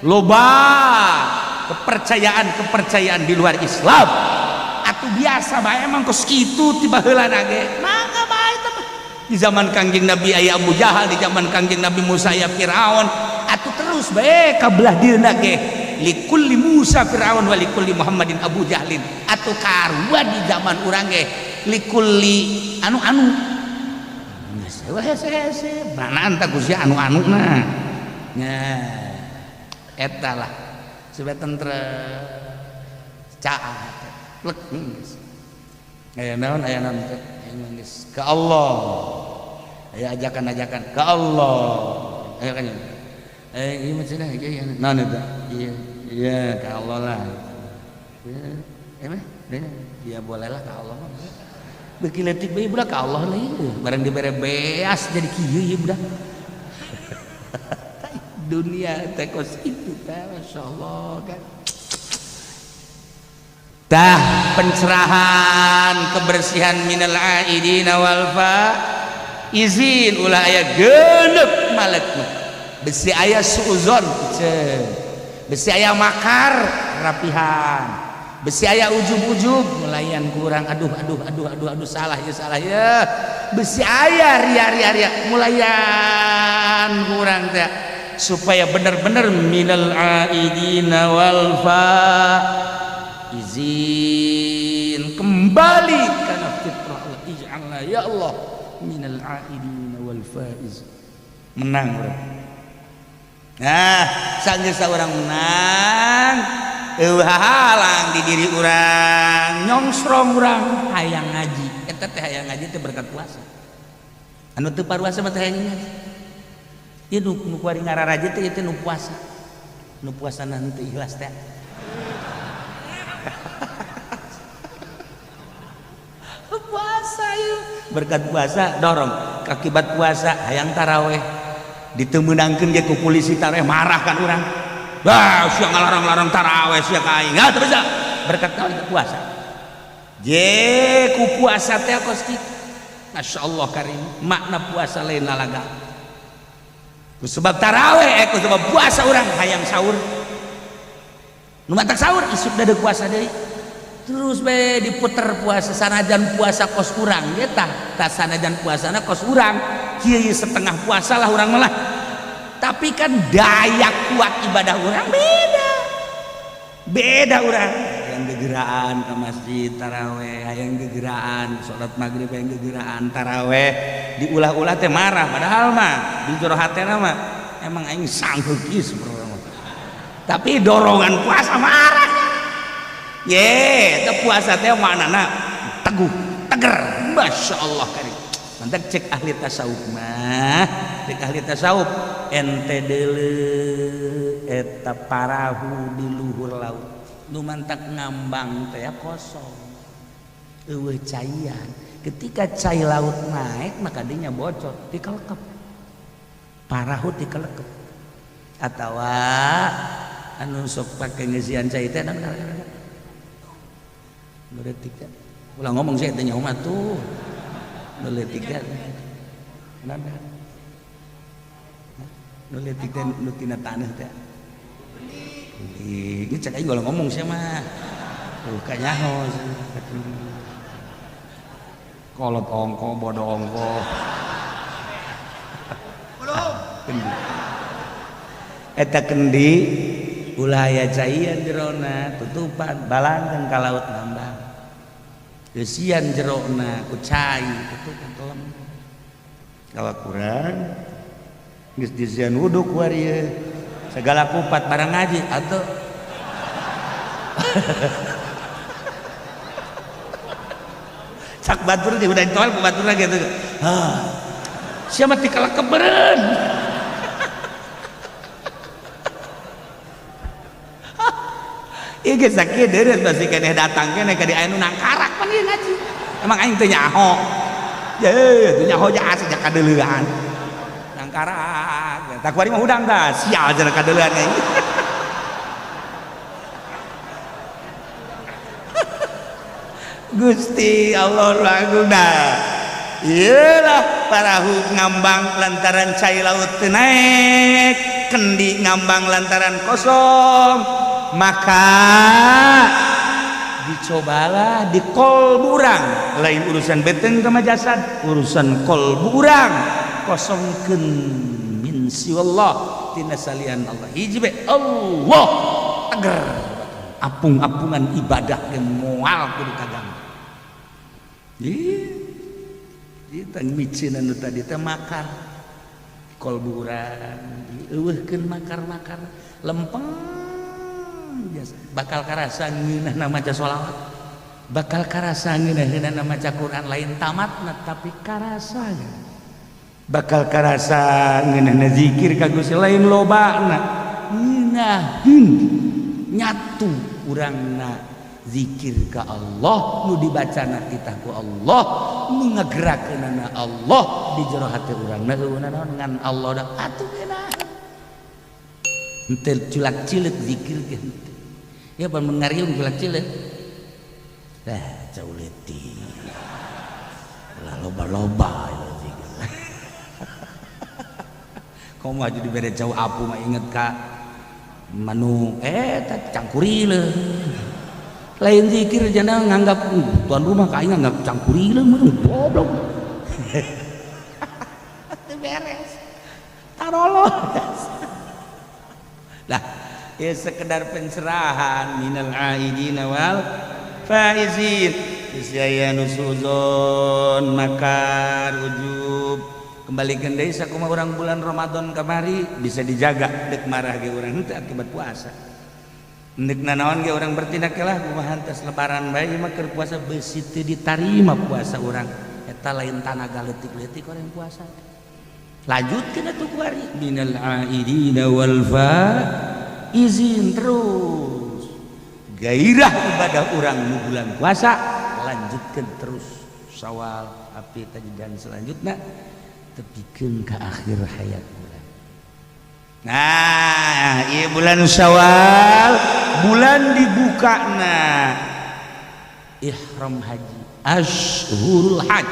Loba kepercayaan-kepercayaan di luar Islam. Atuh biasa bae emang kos kitu ti baheulana ge. Mangga bae teh. Di zaman Kangjeng Nabi aya Abu Jahal, di zaman Kangjeng Nabi Musa aya Firaun, atuh terus bae ka belah dieuna ge likulli Musa Firaun wa likulli Muhammadin Abu Jahlin. Atuh karua di zaman urang ge likulli anu-anu geus hese-hese mana anta ku sia anu-anu na nya eta lah supaya tentrem caah plek geus aya naon teh geus ke Allah aya ajakan-ajakan ke Allah aya kan ieu mah cenah ieu naon eta iya iya ke Allah lah ya mah ya bolehlah ke Allah mah beuki leutik bae budak ke Allah lah ieu barang dibere beas jadi kieu ieu budak dunia teh kos kitu teh masyaallah kan. Tah pencerahan kebersihan minal aidina wal faizin ulah aya genep malek mah besi aya suuzon besi aya makar rapihan besi aya ujub-ujub melayan kurang aduh aduh aduh aduh aduh salah ya besi aya ria ria ria mulayan kurang teh supaya bener-bener minal aidina wal faizin kembali karena fitrah Allah ij'alna ya Allah minal aidina wal faiz menang urang. Nah sanggeus urang menang eueuh halang di diri urang nyongsrong urang hayang ngaji eta teh hayang ngaji teh berkat puasa anu teu paruasa mah teh hayang ngaji ieu nu kuari ngararaje teh ieu teh nu puasa nanti ikhlas teh. Puasa yuk berkat puasa dorong akibat puasa hayang taraweh Ditemenangkeun ge ku polisi taraweh marah kan urang. Wah, sia ngalarang-larang taraweh sia ka aing. Ah, teu bisa. Berkat naon puasa. Je ku puasa teh kos kitu. Masya Allah karim, makna puasa lain lalaga. Ku sebab taraweh, ku sebab puasa urang hayang sahur. Nu matak sahur isuk da puasa deui. Terus be diputer puasa sanajan puasa kos urang ge tah, tah sanajan puasana kos urang, kieu setengah puasa lah urang malah. Tapi kan daya kuat ibadah urang beda. Beda urang. Hayang gegeraan ke masjid taraweh, hayang gegeraan salat maghrib, hayang gegeraan taraweh, diulah-ulah teh marah padahal mah di jero hatena mah emang aing sanggup ieu. Tapi dorongan puasa marah. Ye, teh puasa teh maknana teguh, teger. Masya Allah karim. Mantap cek ahli tasawuf mah, cek ahli tasawuf ente deuleu eta parahu di luhur laut. Nu mantak ngambang teh kosong. Eueuh caian. Ketika cai laut naik maka dinya bocor, dikelekep. Parahu dikelekep. Atawa anu sok pake ngeusian cai teh naon ngaranna? Nu leutik teh. Ulah ngomong sih teh nyaho mah tuh. Nu leutik teh. Naon? Nu leutik teh nu tina taneuh teh. Ini cek aing ulah ngomong sih mah. Tuh kanyaho. Kolot ongko bodoh ongko. Kendi. Eta kendi ulah aya caian jerona tutupan balangkeun ka laut ngambang. Geusian jerona ku cai tutupan telem. Kawa kurang geus disian wudu ku ieu. Segala kupat barang ngaji atuh. Cak batur ge udah ditol ku baturna gitu. Hah. Sia mah tikalekep beureun. Ieu geus sakieu deureut basi keneh datang keneh ka di aya nu nangkarak pan ieu ngaji. Emang aing teu nyaho. Ye, teu nyaho ja asa kadeuleuan. Nangkarak. Tah kuari mah hudang tah, sial cenah kadeuleuan aing. Gusti Allah laguna. Iyalah parahu ngambang lantaran cai laut teu naek, kendi ngambang lantaran kosong. Maka dicobalah di kolbu urang, lain urusan beteng sama jasad, urusan kolbu urang kosongkeun min siwallah tina salian Allah. Hiji be Allah teger apung-apungan ibadah ge moal kudu kaganggu. Ieu teh miceun anu tadi teh makar kolbu urang dieuweuhkeun makar-makar lempeng biasa bakal karasa ngeunahna maca sholawat, bakal karasa ngeunahna maca Quran, lain tamatna tapi karasa bakal karasa ngeunahna zikir ka Gusti lain lobana ngeunaheun nyatu urangna zikir ka Allah nu dibacana titah ku Allah nu ngagerakeunana Allah di jero hate urangna eueuh naon ngan Allah da atuh ngeunah henteu culak-cileuk zikir ge henteu. Ya pan ngariung culak-cileuk. Dah jauh leutik. Ulah loba-loba ieu zikir. Komo aja dibere jauh apu mah inget ka manu eta cangkurileung. Lain zikir jana nganggap tuan rumah ka aing nganggap cangkurileung mah goblok. Teu beres. Taroloh. Lah, ya sekedar pencerahan minal aidina wal faizin. Isaya nusuzon makar ujub. Kembalikan deui sakumaha urang bulan Ramadan kamari bisa dijaga deuk marah ge urang henteu akibat puasa. Deuk nanaon ge urang bertindak lah kumaha tes lebaran bae mah keur puasa beusi teu ditarima puasa urang. Eta lain tanaga leutik-leutik orang puasa. Lanjutkeun atuh kuari minal aidina wal faizin terus. Gairah ibadah urang nu bulan puasa lanjutkeun terus Syawal api dan selanjutnya tepikeun ka akhir hayat urang. Nah, ieu bulan Syawal bulan dibukana ihram haji, ashurul hajj.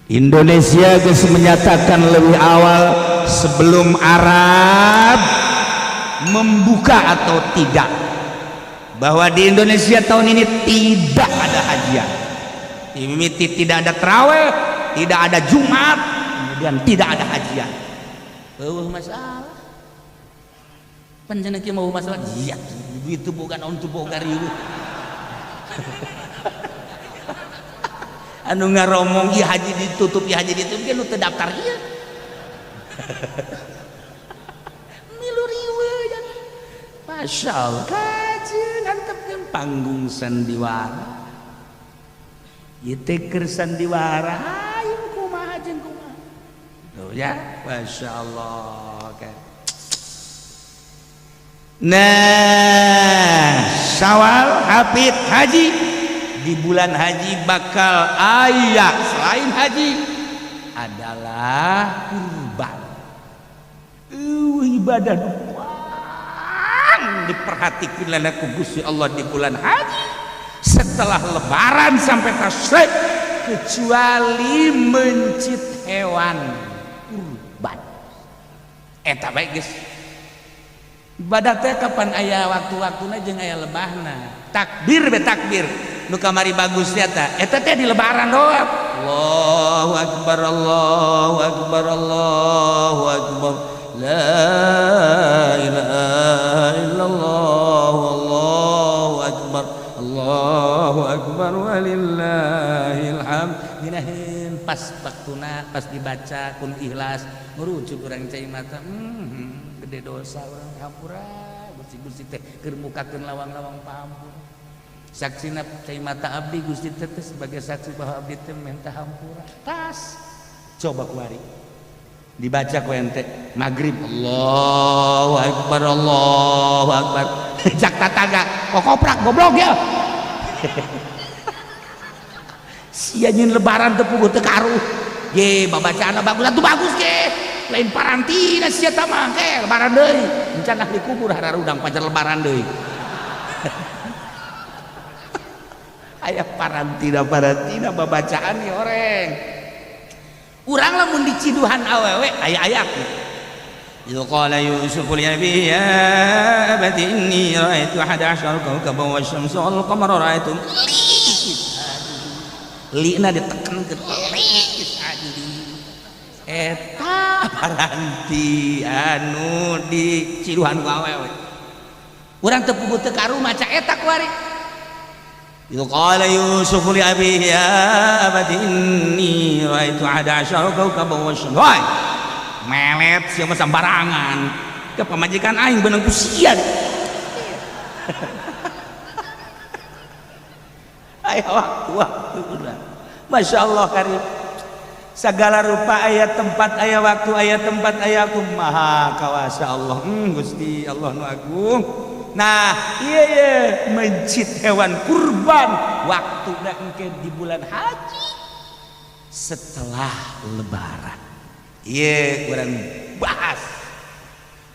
Indonesia geus menyatakan lebih awal sebelum Arab membuka atau tidak bahwa di Indonesia tahun ini tidak ada hajian. Mimiti tidak ada terawih, tidak ada Jumat, kemudian tidak ada hajian. Eueuh masalah. Panjenengan kieu mau masalah? Iya, itu boga naon tuh boga riweuh. Anu ngaromong ieu haji ditutup, ieu haji ditutup, ge nu teu daftar ieu. Milu riweuh jan. Masya Allah, kajeun antepkeun panggung sandiwara. Ieu teh keur sandiwara, hayu kumaha jeung kumaha. Tuh ya, Masya Allah. Oke. Nah, Syawal hafid haji, di bulan haji bakal aya selain haji adalah kurban. Ibadah doang diperhatikan lana ku Gusti Allah di bulan haji setelah lebaran sampai tasyrik, kecuali mencit hewan kurban. Eta bae geus ibadah teh kapan aya waktu-waktuna jeung aya lebahna. Takbir be takbir nu kamari bagusnya ta eta teh di lebaran doang. Allahu akbar, Allahu akbar, Allahu akbar, la ilaha illallah, Allahu akbar, Allahu akbar, walillahil hamd. Dinaheun pas waktuna pas dibaca kun ikhlas ngurucuk urang cai mata, gede dosa urang hampura Gusti-gusti teh keur mukakeun lawang-lawang pahampura. Saksina cai mata abdi Gusti teh sebagai saksi bahwa abdi teh minta hampura. Tas coba kuari dibaca ku ente maghrib Allahu akbar, Allahu akbar, cak tataga kokoprak goblok ya. Sia nyeun lebaran teu puguh teu karuh ye babacaanna bagus atuh bagus ge lain parantina sia tah mah ke lebaran deui encan ahli kubur hararudang pajar lebaran deui. Aya parantina parantina babacaan ieu oreng urang lamun diciduhan awewe aya ayatna. إذ قال يوسف لأبيه يا أبت إني رأيت 11 كوكبا والشمس والقمر رأيتهم lina diteken ke eta paranti anu di ciduhan ku awewe urang teu puguh teu karu maca eta kuari. إذ قال يوسف لأبيه يا أبت إني رأيت 11 كوكبا والشمس. Woi melet sia mah sembarangan ke pamajikan aing beunang ku sia. Aya waktu-waktu urang Masya Allah karim segala rupa aya tempat aya waktu aya tempat aya aku maha kawasa Allah. Gusti Allah nu agung. Nah iya iya mencit hewan kurban waktu engke di bulan haji setelah lebaran. Iya urang bahas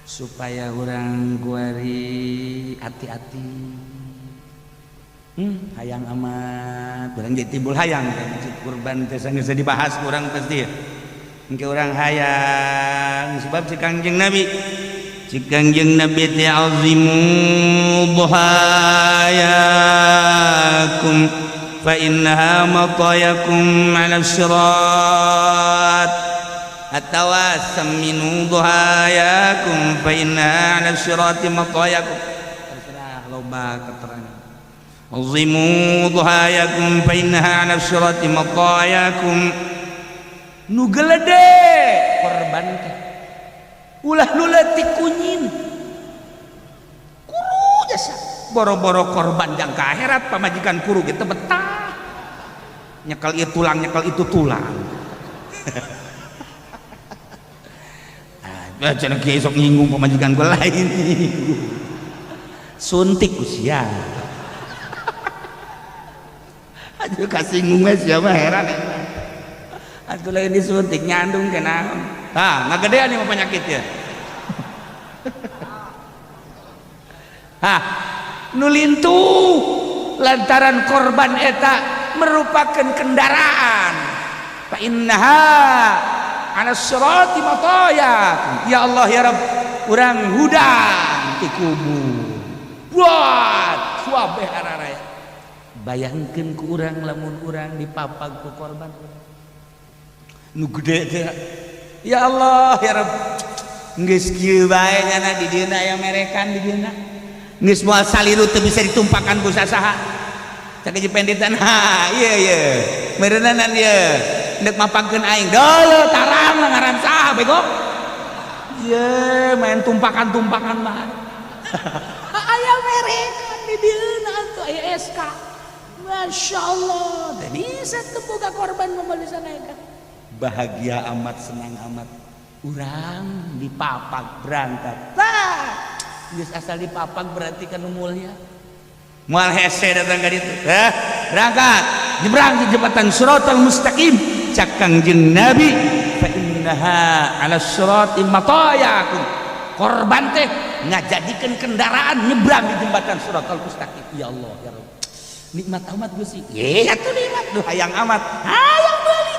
supaya urang kuari hati-hati. Hayang amat urang jadi timbul hayang kan kurban teh geus dibahas urang pasti ya. Engke urang hayang sebab si Kangjeng Nabi teh azimu dhahayakum fa innaha matayakum 'ala sirat atawa saminu dhahayakum fa innaha 'ala sirati matayakum. Terserah loba keterangan. Azimu dhahayakum fa innaha 'ala sirati matayakum. Nu gelede korban teh ulah nu leutik kunyin kuru jasa boro-boro korban jangka akhirat pamajikan kuru gitu betah nyekel ieu tulang nyekel itu tulang. Ah cenah kieu sok nyinggung pamajikan gua lain suntik usia aduh kasinggung we sia mah heran atuh lain disuntik nyandung ke naon. Tah ngagedean ieu mah penyakit ya. Hah, nu lintuh lantaran korban eta merupakan kendaraan. Fa innaha ala sirati mataya. Ya Allah ya Rabb, urang hudang ti kubur. Buat kabeh araraya. Bayangkeun ku urang lamun urang dipapag ku korban nu gede teh. Ya Allah ya Rabb, geus kieu bae nyana di dieu aya merekan di dieu. Geus moal saliru teu bisa ditumpakan ku sasaha. Cak penditan ha ieu ieu. Meureunan ieu ndek mapagkeun aing. Deuleu tarang ngaran saha bego. Ye main tumpakan-tumpakan mah. Aya merekan di dieu atuh aya SK. Masya Allah, teh bisa teu boga korban mah bisa naik. Bahagia amat, senang amat. Urang dipapag berangkat. Tah, geus asal dipapag berarti kan mulia. Moal hese datang ka ditu. Heh, berangkat. Nyebrang di jembatan Siratal Mustaqim. Cak Kangjeng Nabi, fa innaha 'ala sirati matayakum. Korban teh ngajadikeun kendaraan nyebrang di jembatan Siratal Mustaqim. Ya Allah ya Rabb. Nikmat amat Gusti. Ye atuh nikmat duh hayang amat. Hayang meuli.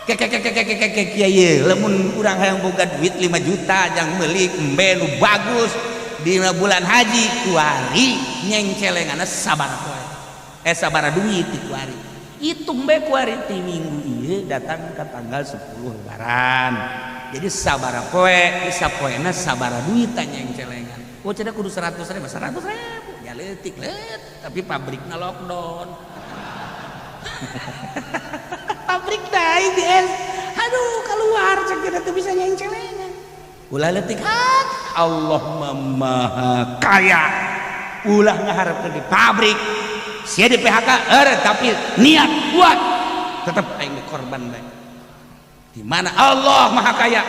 Keke kieu lamun urang hayang boga duit 5 juta jang meuli embe nu bagus di bulan haji kuari nyengcelenganna sabaraha poe. Sabaraha duit di kuari. Hitung bae kuari ti minggu ieu datang ke tanggal 10 Lebaran. Jadi sabaraha poe, sapoena sabaraha duit nyengcelengan. Oh cenah kudu 100 ribu, 100 ribu. Ya leutik leut, tapi pabrikna lockdown. Pabrik dah di aduh keluar cek kita tuh bisa nyengcelengan. Ulah leutik hat, Allah maha kaya. Ulah ngaharepkeun di pabrik. Sia di PHK, tapi niat kuat. Tetep aing korban bae. Di mana Allah maha kaya.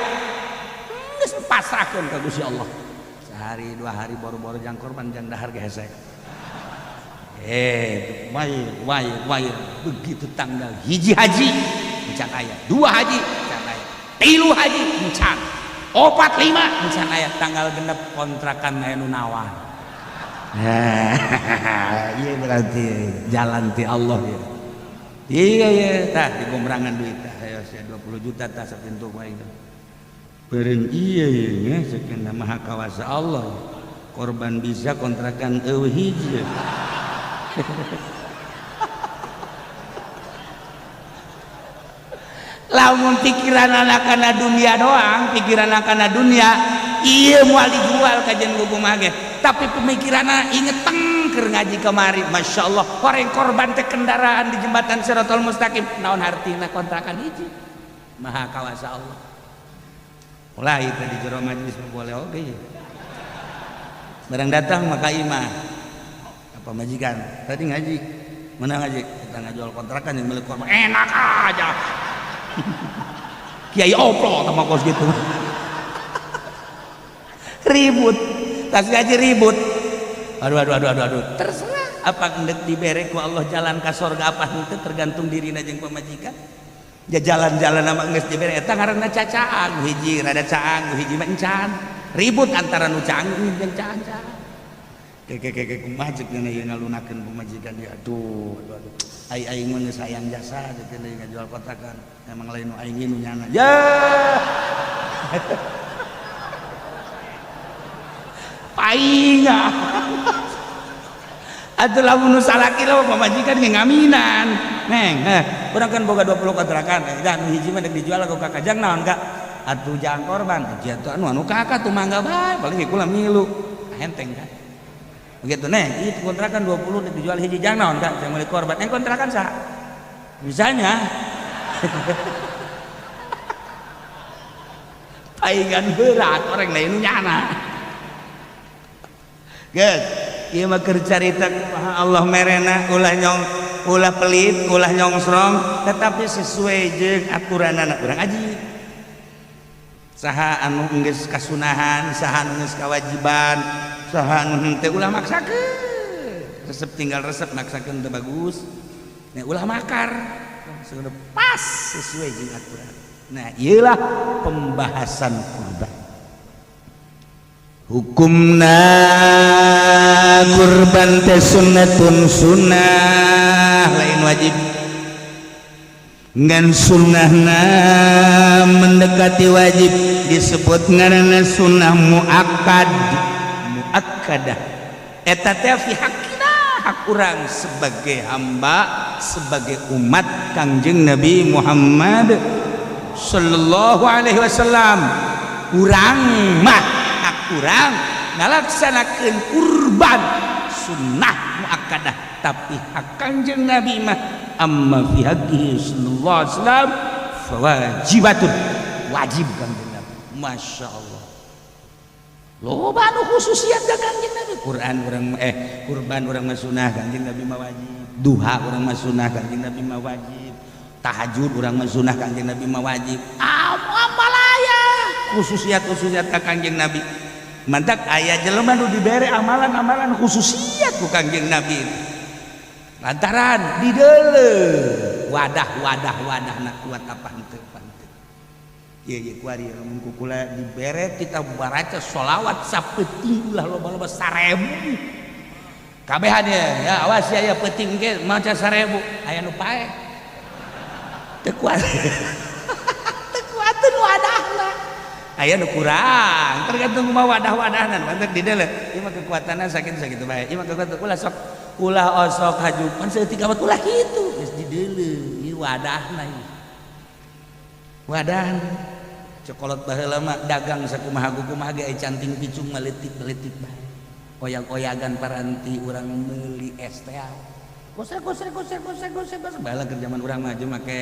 Geus pasrahkeun ka Gusti Allah. Sehari dua hari boro-boro jang korban jang dahar ge hese. Wae begitu tanggal hiji haji encan aya, dua haji encan aya, tilu haji encan, opat lima encan aya, tanggal genep kontrakan aya nu nawar. Iya berarti jalan ti Allah ya. Iya iya tah digombrangan duit tah ayo sia 20 juta tah sapintu wae. Beureun iya ya sakeun maha kawasa Allah. Korban bisa kontrakan eueuh hiji. Lamun pikiran anak kana dunia doang, pikiran anak kana dunia, iya moal dijual kajian kumaha ge. Tapi pemikiranna inget teng keur ngaji kemari, Masya Allah, orang korban teh kendaraan di jembatan Siratal Mustaqim, naon hartina kontrakan hiji. Maha kawasa Allah. Mulai tadi jero majelis boleh oge. Barang datang maka imah. Apa majikan tadi ngaji mana ngaji kita ngajual kontrakan yang milik korban enak aja. Kiai oplo sama kos gitu. Ribut tas ngaji ribut, aduh aduh aduh aduh aduh, terserah apa hendak dibere ku Allah jalan ka sorga apa henteu tergantung dirina jeung pamajikan. Ya jalan-jalan sama geus dibere eta ngaranna cacaang hiji rada caang hiji mah encan, ribut antara nu caang jeung caang. Keke kumaha ceuk nya ieu ngalunakeun pamajikan dia, aduh aduh aduh ai aing mah geus hayang jasa ceuk deui ngajual kontrakan emang lain nu aing nu nyana ya. Painga atuh lamun nu salaki lah pamajikan ge ngaminan neng heh urang kan boga 20 kontrakan da nu hiji mah deuk dijual ku kakak jang naon kak atuh jang korban atuh anu anu kakak tuh mangga bae paling ge kula milu henteng kan begitu neng itu kontrakan 20 dijual hiji jang naon kak jang meuli korban yang kontrakan sah misalnya. Paingan berat orang lain nyana geus ieu mah keur carita kumaha Allah merena ulah nyong ulah pelit ulah nyongsrong tetapi sesuai jeung aturanana urang aji saha anu geus kasunahan saha anu geus kawajiban saha anu henteu ulah maksakeun resep tinggal resep maksakeun teu bagus nah ulah makar pas sesuai jeung aturan. Nah ieulah pembahasan kurban. Hukumna kurban teh sunnatun sunnah lain wajib ngan sunnahna mendekati wajib disebut ngaranna sunnah muakkad muakkadah eta teh fi haqqina hak urang sebagai hamba sebagai umat Kangjeng Nabi Muhammad sallallahu alaihi wasallam. Urang mah hak urang ngalaksanakeun kurban sunnah muakkadah tapi hak Kangjeng Nabi mah amma fi haqqihi sallallahu alaihi wasallam fawajibatun wajib Kangjeng Nabi. Masya Allah loba anu khususiat ka Kangjeng Nabi. Quran urang kurban urang mah sunnah Kangjeng Nabi mah wajib, duha urang mah sunnah Kangjeng Nabi mah wajib, tahajud urang mah sunnah Kangjeng Nabi mah wajib. Amalaya khususiat khususiat ka Kangjeng Nabi. Mantak aya jelema nu dibere amalan-amalan khususiat ku Kangjeng Nabi lantaran dideuleu wadah-wadah wadahna kuat apa henteu henteu. Ieu ieu kuari lamun ku kula dibere kita baraca sholawat sapeuting ulah loba-loba 1000 kabehan ya, ya awas ya ya peuting ge maca 1000 aya nu paeh teu kuat teu kuateun wadahna aya nu kurang tergantung kumaha wadah-wadahna mantak dideuleu ieu mah kekuatanna sakitu sakitu bae ieu mah kekuatan ulah sok ulah osok hajupan saeutik amat ulah kitu geus dideuleu ieu wadahna ieu wadahna cokolot baheula mah dagang sakumaha kumaha ge canting picung mah leutik-leutik bae oyag-oyagan paranti urang meuli es teh kosek kosek kosek kosek kosek kosek baheula keur zaman urang mah make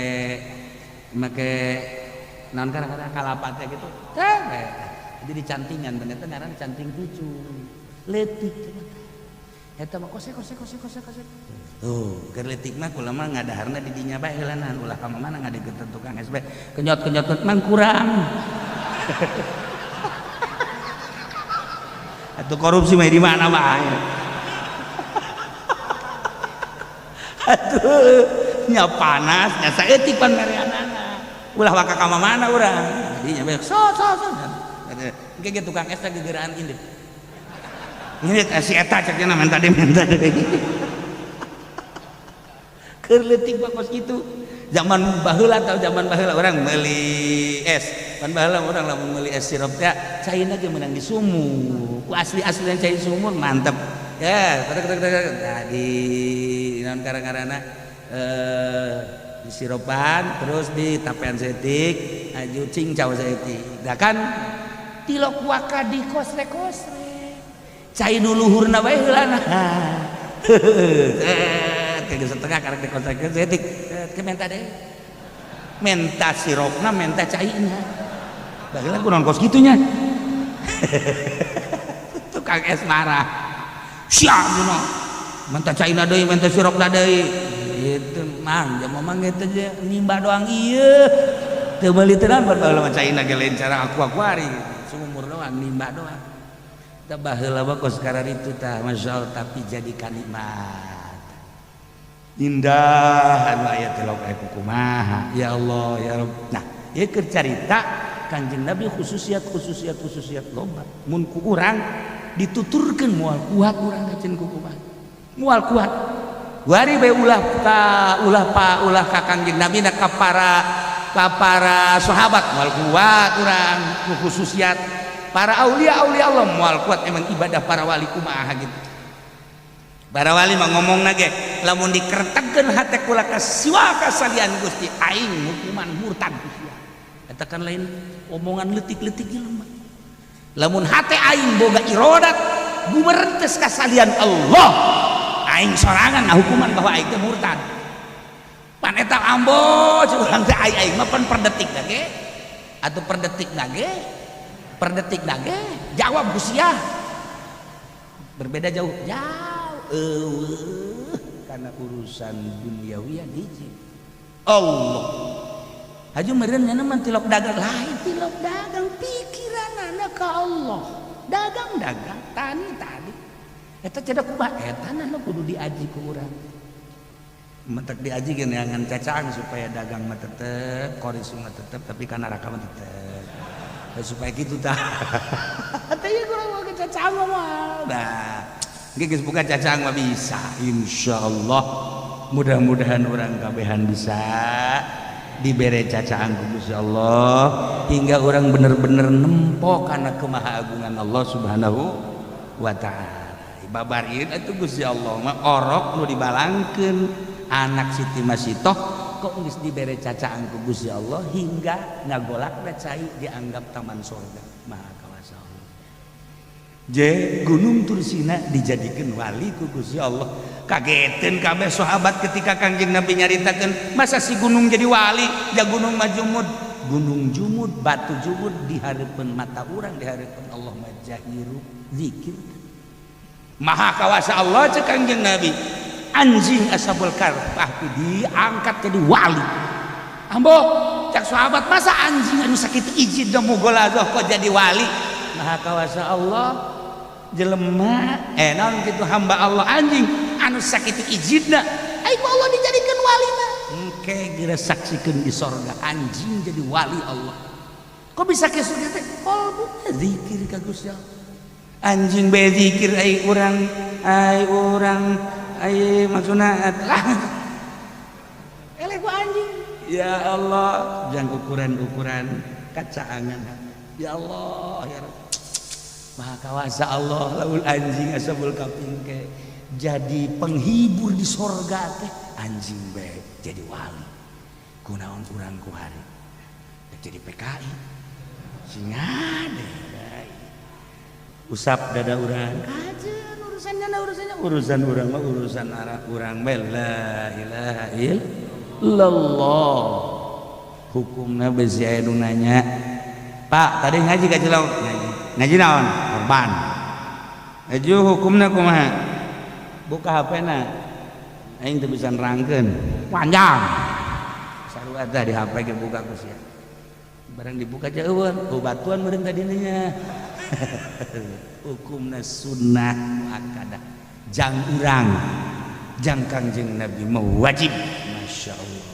make naon kadang-kadang kalapa teh gitu teh jadi dicantingan bener teh ngaran canting picung leutik eta mah kosek kosek kosek kosek kosek tuh keur leutik mah kula mah ngadaharna di dinya bae heulanan ulah ka mana ngadeukeutan tukang es bae kenyot-kenyot mang kurang atuh korupsi mah di mana bae atuh nya panas nya saeutik pan mereanana ulah waka ka mana urang dinya bae so so so engke ge tukang es teh gegeraan indit ini si eta cek nya menta deui menta deui keur leutik mah kos kitu zaman baheula atau zaman baheula urang meuli es pan baheula urang lamun meuli es sirup teh caina ge meunang di sumur ku asli-aslian cai sumur mantep ya nah di naon karang-karana di sirupan terus di tapean saeutik aju cincau saeutik da kan tilok waka di kosre-kosre cai nu luhurna bae heulana tiga setengah karek di kosre saeutik ke menta deui menta sirupna menta caina baheula kunaon kos kitu nya tukang es marah sia cenah menta caina deui menta sirupna deui itu mang jam mang eta nimba doang ieu teu meuli teh naon baheula mah caina ge lain cara aku akuari sumur doang nimba doang tah baheula mah kos kararitu tah masyaallah tapi jadi kanikmat indah anu aya teh lok aya kumaha ya Allah ya Rabb. Nah ieu keur carita Kanjeng Nabi khususiat khususiat khususiat loba mun ku urang dituturkeun moal kuat urang kaceun ku kumaha moal kuat wari bae ulah ka ulah pa ulah ka Kangjeng Nabi na ka para sahabat moal kuat urang ku khususiat para aulia aulia Allah moal kuat emang ibadah para wali kumaha gitu para wali mah ngomongna ge lamun dikertegkeun hate kula ka siwa kasalian Gusti aing hukuman murtad sia eta kan lain omongan leutik-leutik jelema lamun hate aing boga irodat gumerentes kasalian Allah aing sorangan ngahukuman bahwa aing teh murtad pan eta ambo urang teh aing mah pan per detik ge atau per detik ge per detik ge jawab ku sia berbeda jauh jauh eueuh karena urusan duniawi hiji Allah haju meureun nya mah tilok dagang lain tilok dagang pikiranana ka Allah dagang-dagang tani-tani eta cedak kumaha eta na kudu diaji ku urang mentek diaji ge neangan cacang supaya dagang mah tetep koris mah tetep tapi kana neraka mah tetep Supaya gitu tah. Teh kurang mau cacaang mah. Nah, geus buka cacaang mah bisa. Insyaallah mudah-mudahan orang kabehan bisa dibere cacaang ku Gusti Allah hingga orang bener-bener nempo karena kemahaagungan Allah Subhanahu wa Ta'ala. Babar ieu atuh Gusti Allah mah orok nu dibalangkeun anak Siti Masitoh kok geus dibere cacaang ku Gusti Allah hingga ngagolakna cai dianggap taman sorga. Maha kawasa Allah. Je Gunung Tursina dijadikan wali ku Gusti Allah. Kagetin kabeh sahabat ketika Kangjeng Nabi nyaritakeun, masa si gunung jadi wali? Ja gunung mah jumud, gunung jumud, batu jumud di hareupeun mata urang, di hareupeun Allah mah jahiru zikir. Maha kawasa Allah, cek Kangjeng Nabi, anjing Ashabul Kahfi diangkat jadi wali. Ambo, cek sahabat, masa anjing anu sakit izin dan mugolazoh kok jadi wali? Maha kawasa Allah, jelema naon kitu, hamba Allah anjing anu sakitu ijidna ai ku Allah dijadikan wali mah. Engke geura saksikeun di sorga anjing jadi wali Allah. Kok bisa kitu teh? Kolbu zikir ka Gusti Allah. Anjing bae zikir, ai urang, ai urang, ai maksudna lah eleh ku anjing. Ya Allah, jangan ukuran-ukuran kacaangan. Ya Allah, ya Rabb. Maha kawasa Allah, laul anjing Ashabul Kahfi ke jadi penghibur di sorga teh, anjing bae jadi wali, kunaon urang kuari jadi PKI sing ade usap dada urang kajian urusannya urusannya urusan urang mah, urusan arah urang bae. La ilaha illallah. Hukumna besi aya nu nanya, "Pak, tadi ngaji ka Cilok?" "Ngaji." "Ngaji naon?" "Korban." "Aju hukumna kumaha?" "Buka HP na, aing teu bisa nerangkeun panjang." Sarua tah di HP ge buka ku sia. Barang dibuka aja eueun, oh, batuan meureun tadi nya. Hukumna sunnah muakkadah jang urang, jang Kangjeng Nabi mah wajib. Masya Allah.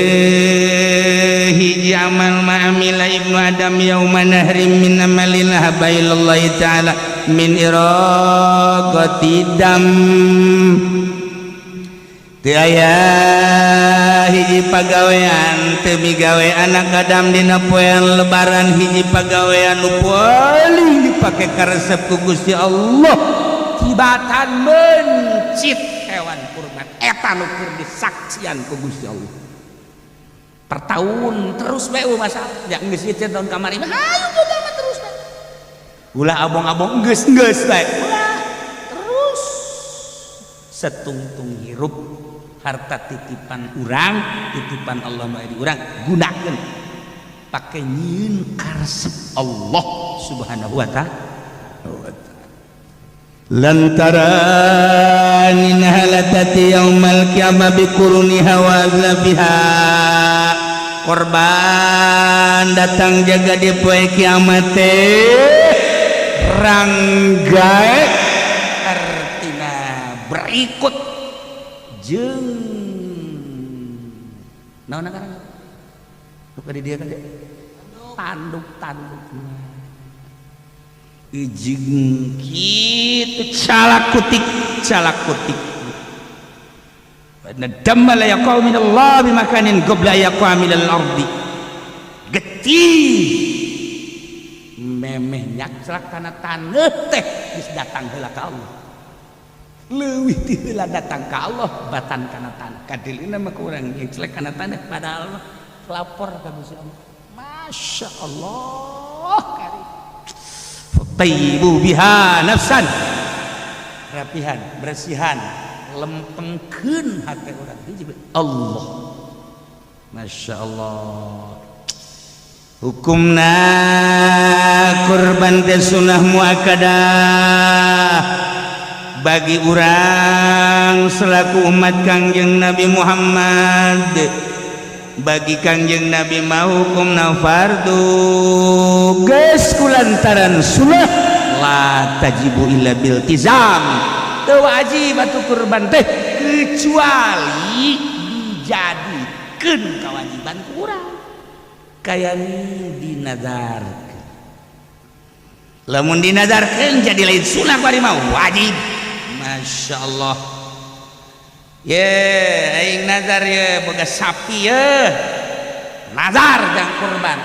Eueuh hiji amal ma amila ibnu Adam yauma nahrim min amalin ahabba ilallahi ta'ala min iraqati dam. Teu aya hiji pagawean teu migawe anak Adam dina poean lebaran, hiji pagawean nu paling dipake karesep ku Gusti Allah tibatan mencit hewan kurban. Eta nu keur disaksian ku Gusti Allah per tahun terus bae. Masalah ya geus ieu tahun kamari mah, hayu mah terus bae, ulah abong-abong, geus geus bae, ulah terus setungtung hirup. Harta titipan urang, titipan Allah nu di urang, gunakeun pake nyieun karesep Allah Subhanahu wa Ta'ala. Lantaran innaha latati yaumal qiyamah biquruniha wa azlafiha. Korban datang jaga di poe kiamat teh ranggae, artina berikut jeung naon ngaranna nu di dia teh, tanduk-tanduk ijing kitu, calak kutik calak kutik. Damma la yaqau min Allah bi makanin qabla yaqa min al-ardi. Getih memeh nyakslak kana taneuh teh geus datang heula ka Allah, leuwih ti heula datang ka Allah batan kana tanah. Kadilina mah kurang nyekslek kana tanah, padahal mah lapor ka Gusti Allah. Masya Allah, karim. Tayyibu biha nafsan, rapihan, bersihan, lempengkeun hati urang hiji Allah. Masya Allah. Hukumna kurban teh sunnah muakkadah bagi urang selaku umat Kangjeng Nabi Muhammad. Bagi Kangjeng Nabi mah hukumna fardu. Geus kulantaran sunnah, la tajibu illa biltizam, teu wajib atuh kurban teh kecuali dijadikeun kewajiban ku urang. Kayak dinazar, lamun dinazarkeun jadi lain sunah kuari mah, wajib. Masya Allah ye, aing nazar ye, boga sapi ye, nazar jang kurban.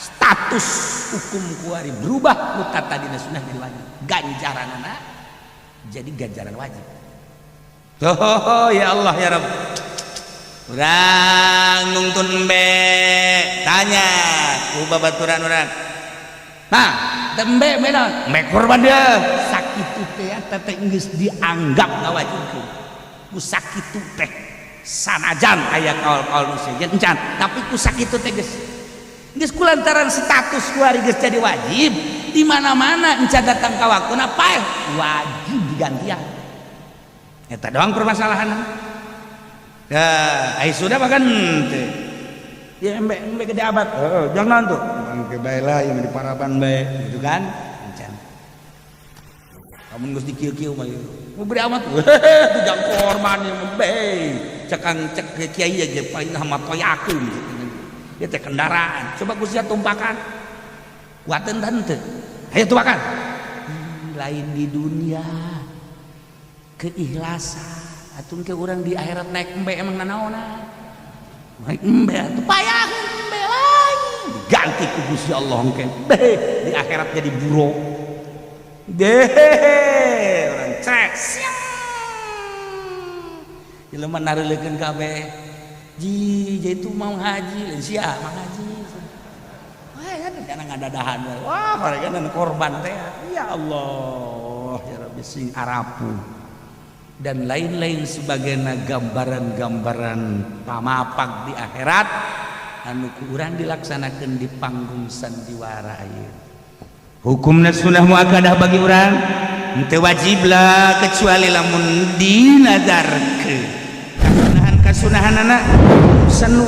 Status hukum kuari berubah, nu tadina sunah jadi wajib, ganjaranana jadi ganjaran wajib. Oh ya Allah ya Rabb, urang nungtun embe, tanya ku babaturan urang, nah embe embe naon? Embe kurban dia. Sakitu teh eta teh geus dianggap ngawajibkeun ku sakitu teh, sanajan aya kaul-kaul nu sejen encan, tapi ku sakitu teh geus geus kulantaran status kuari geus jadi wajib di mana-mana, encan datang ka waktuna paeh, wajib digantian. Eta doang permasalahan ya. Ai sudah bahkan teh ya, embe embe gede abat. Heeh, jangan tuh bangke bae lah yang di paraban bae gitu kan. Encan kamu geus dikieu-kieu mah mau gede amat tuh jang korban yang embe cekang cek kiai aja paling sama toyakum dia teh kendaraan. Coba ku sia tumpakan, kuateun teu? Ayo tumpakan. Lain di dunia keikhlasan atuh ke urang di akhirat naik embe emang nanaona naik embe atuh payah, embe lain diganti ku Gusti Allah engke di akhirat jadi buruk deh orang cek siang jelema nareulekeun kabeh ji itu mau haji lain sia mau haji. Wah kan jangan ngadadahan, wah mereka korban teh. Ya Allah ya Rabbi, sing arapu dan lain-lain sebagainya, gambaran-gambaran pamapak di akhirat anu ku urang dilaksanakan di panggung sandiwara ieu. Hukumna sunnah muakkadah bagi urang, henteu wajib lah kecuali lamun dinazarkeun. Kasunahan kasunahanana senu.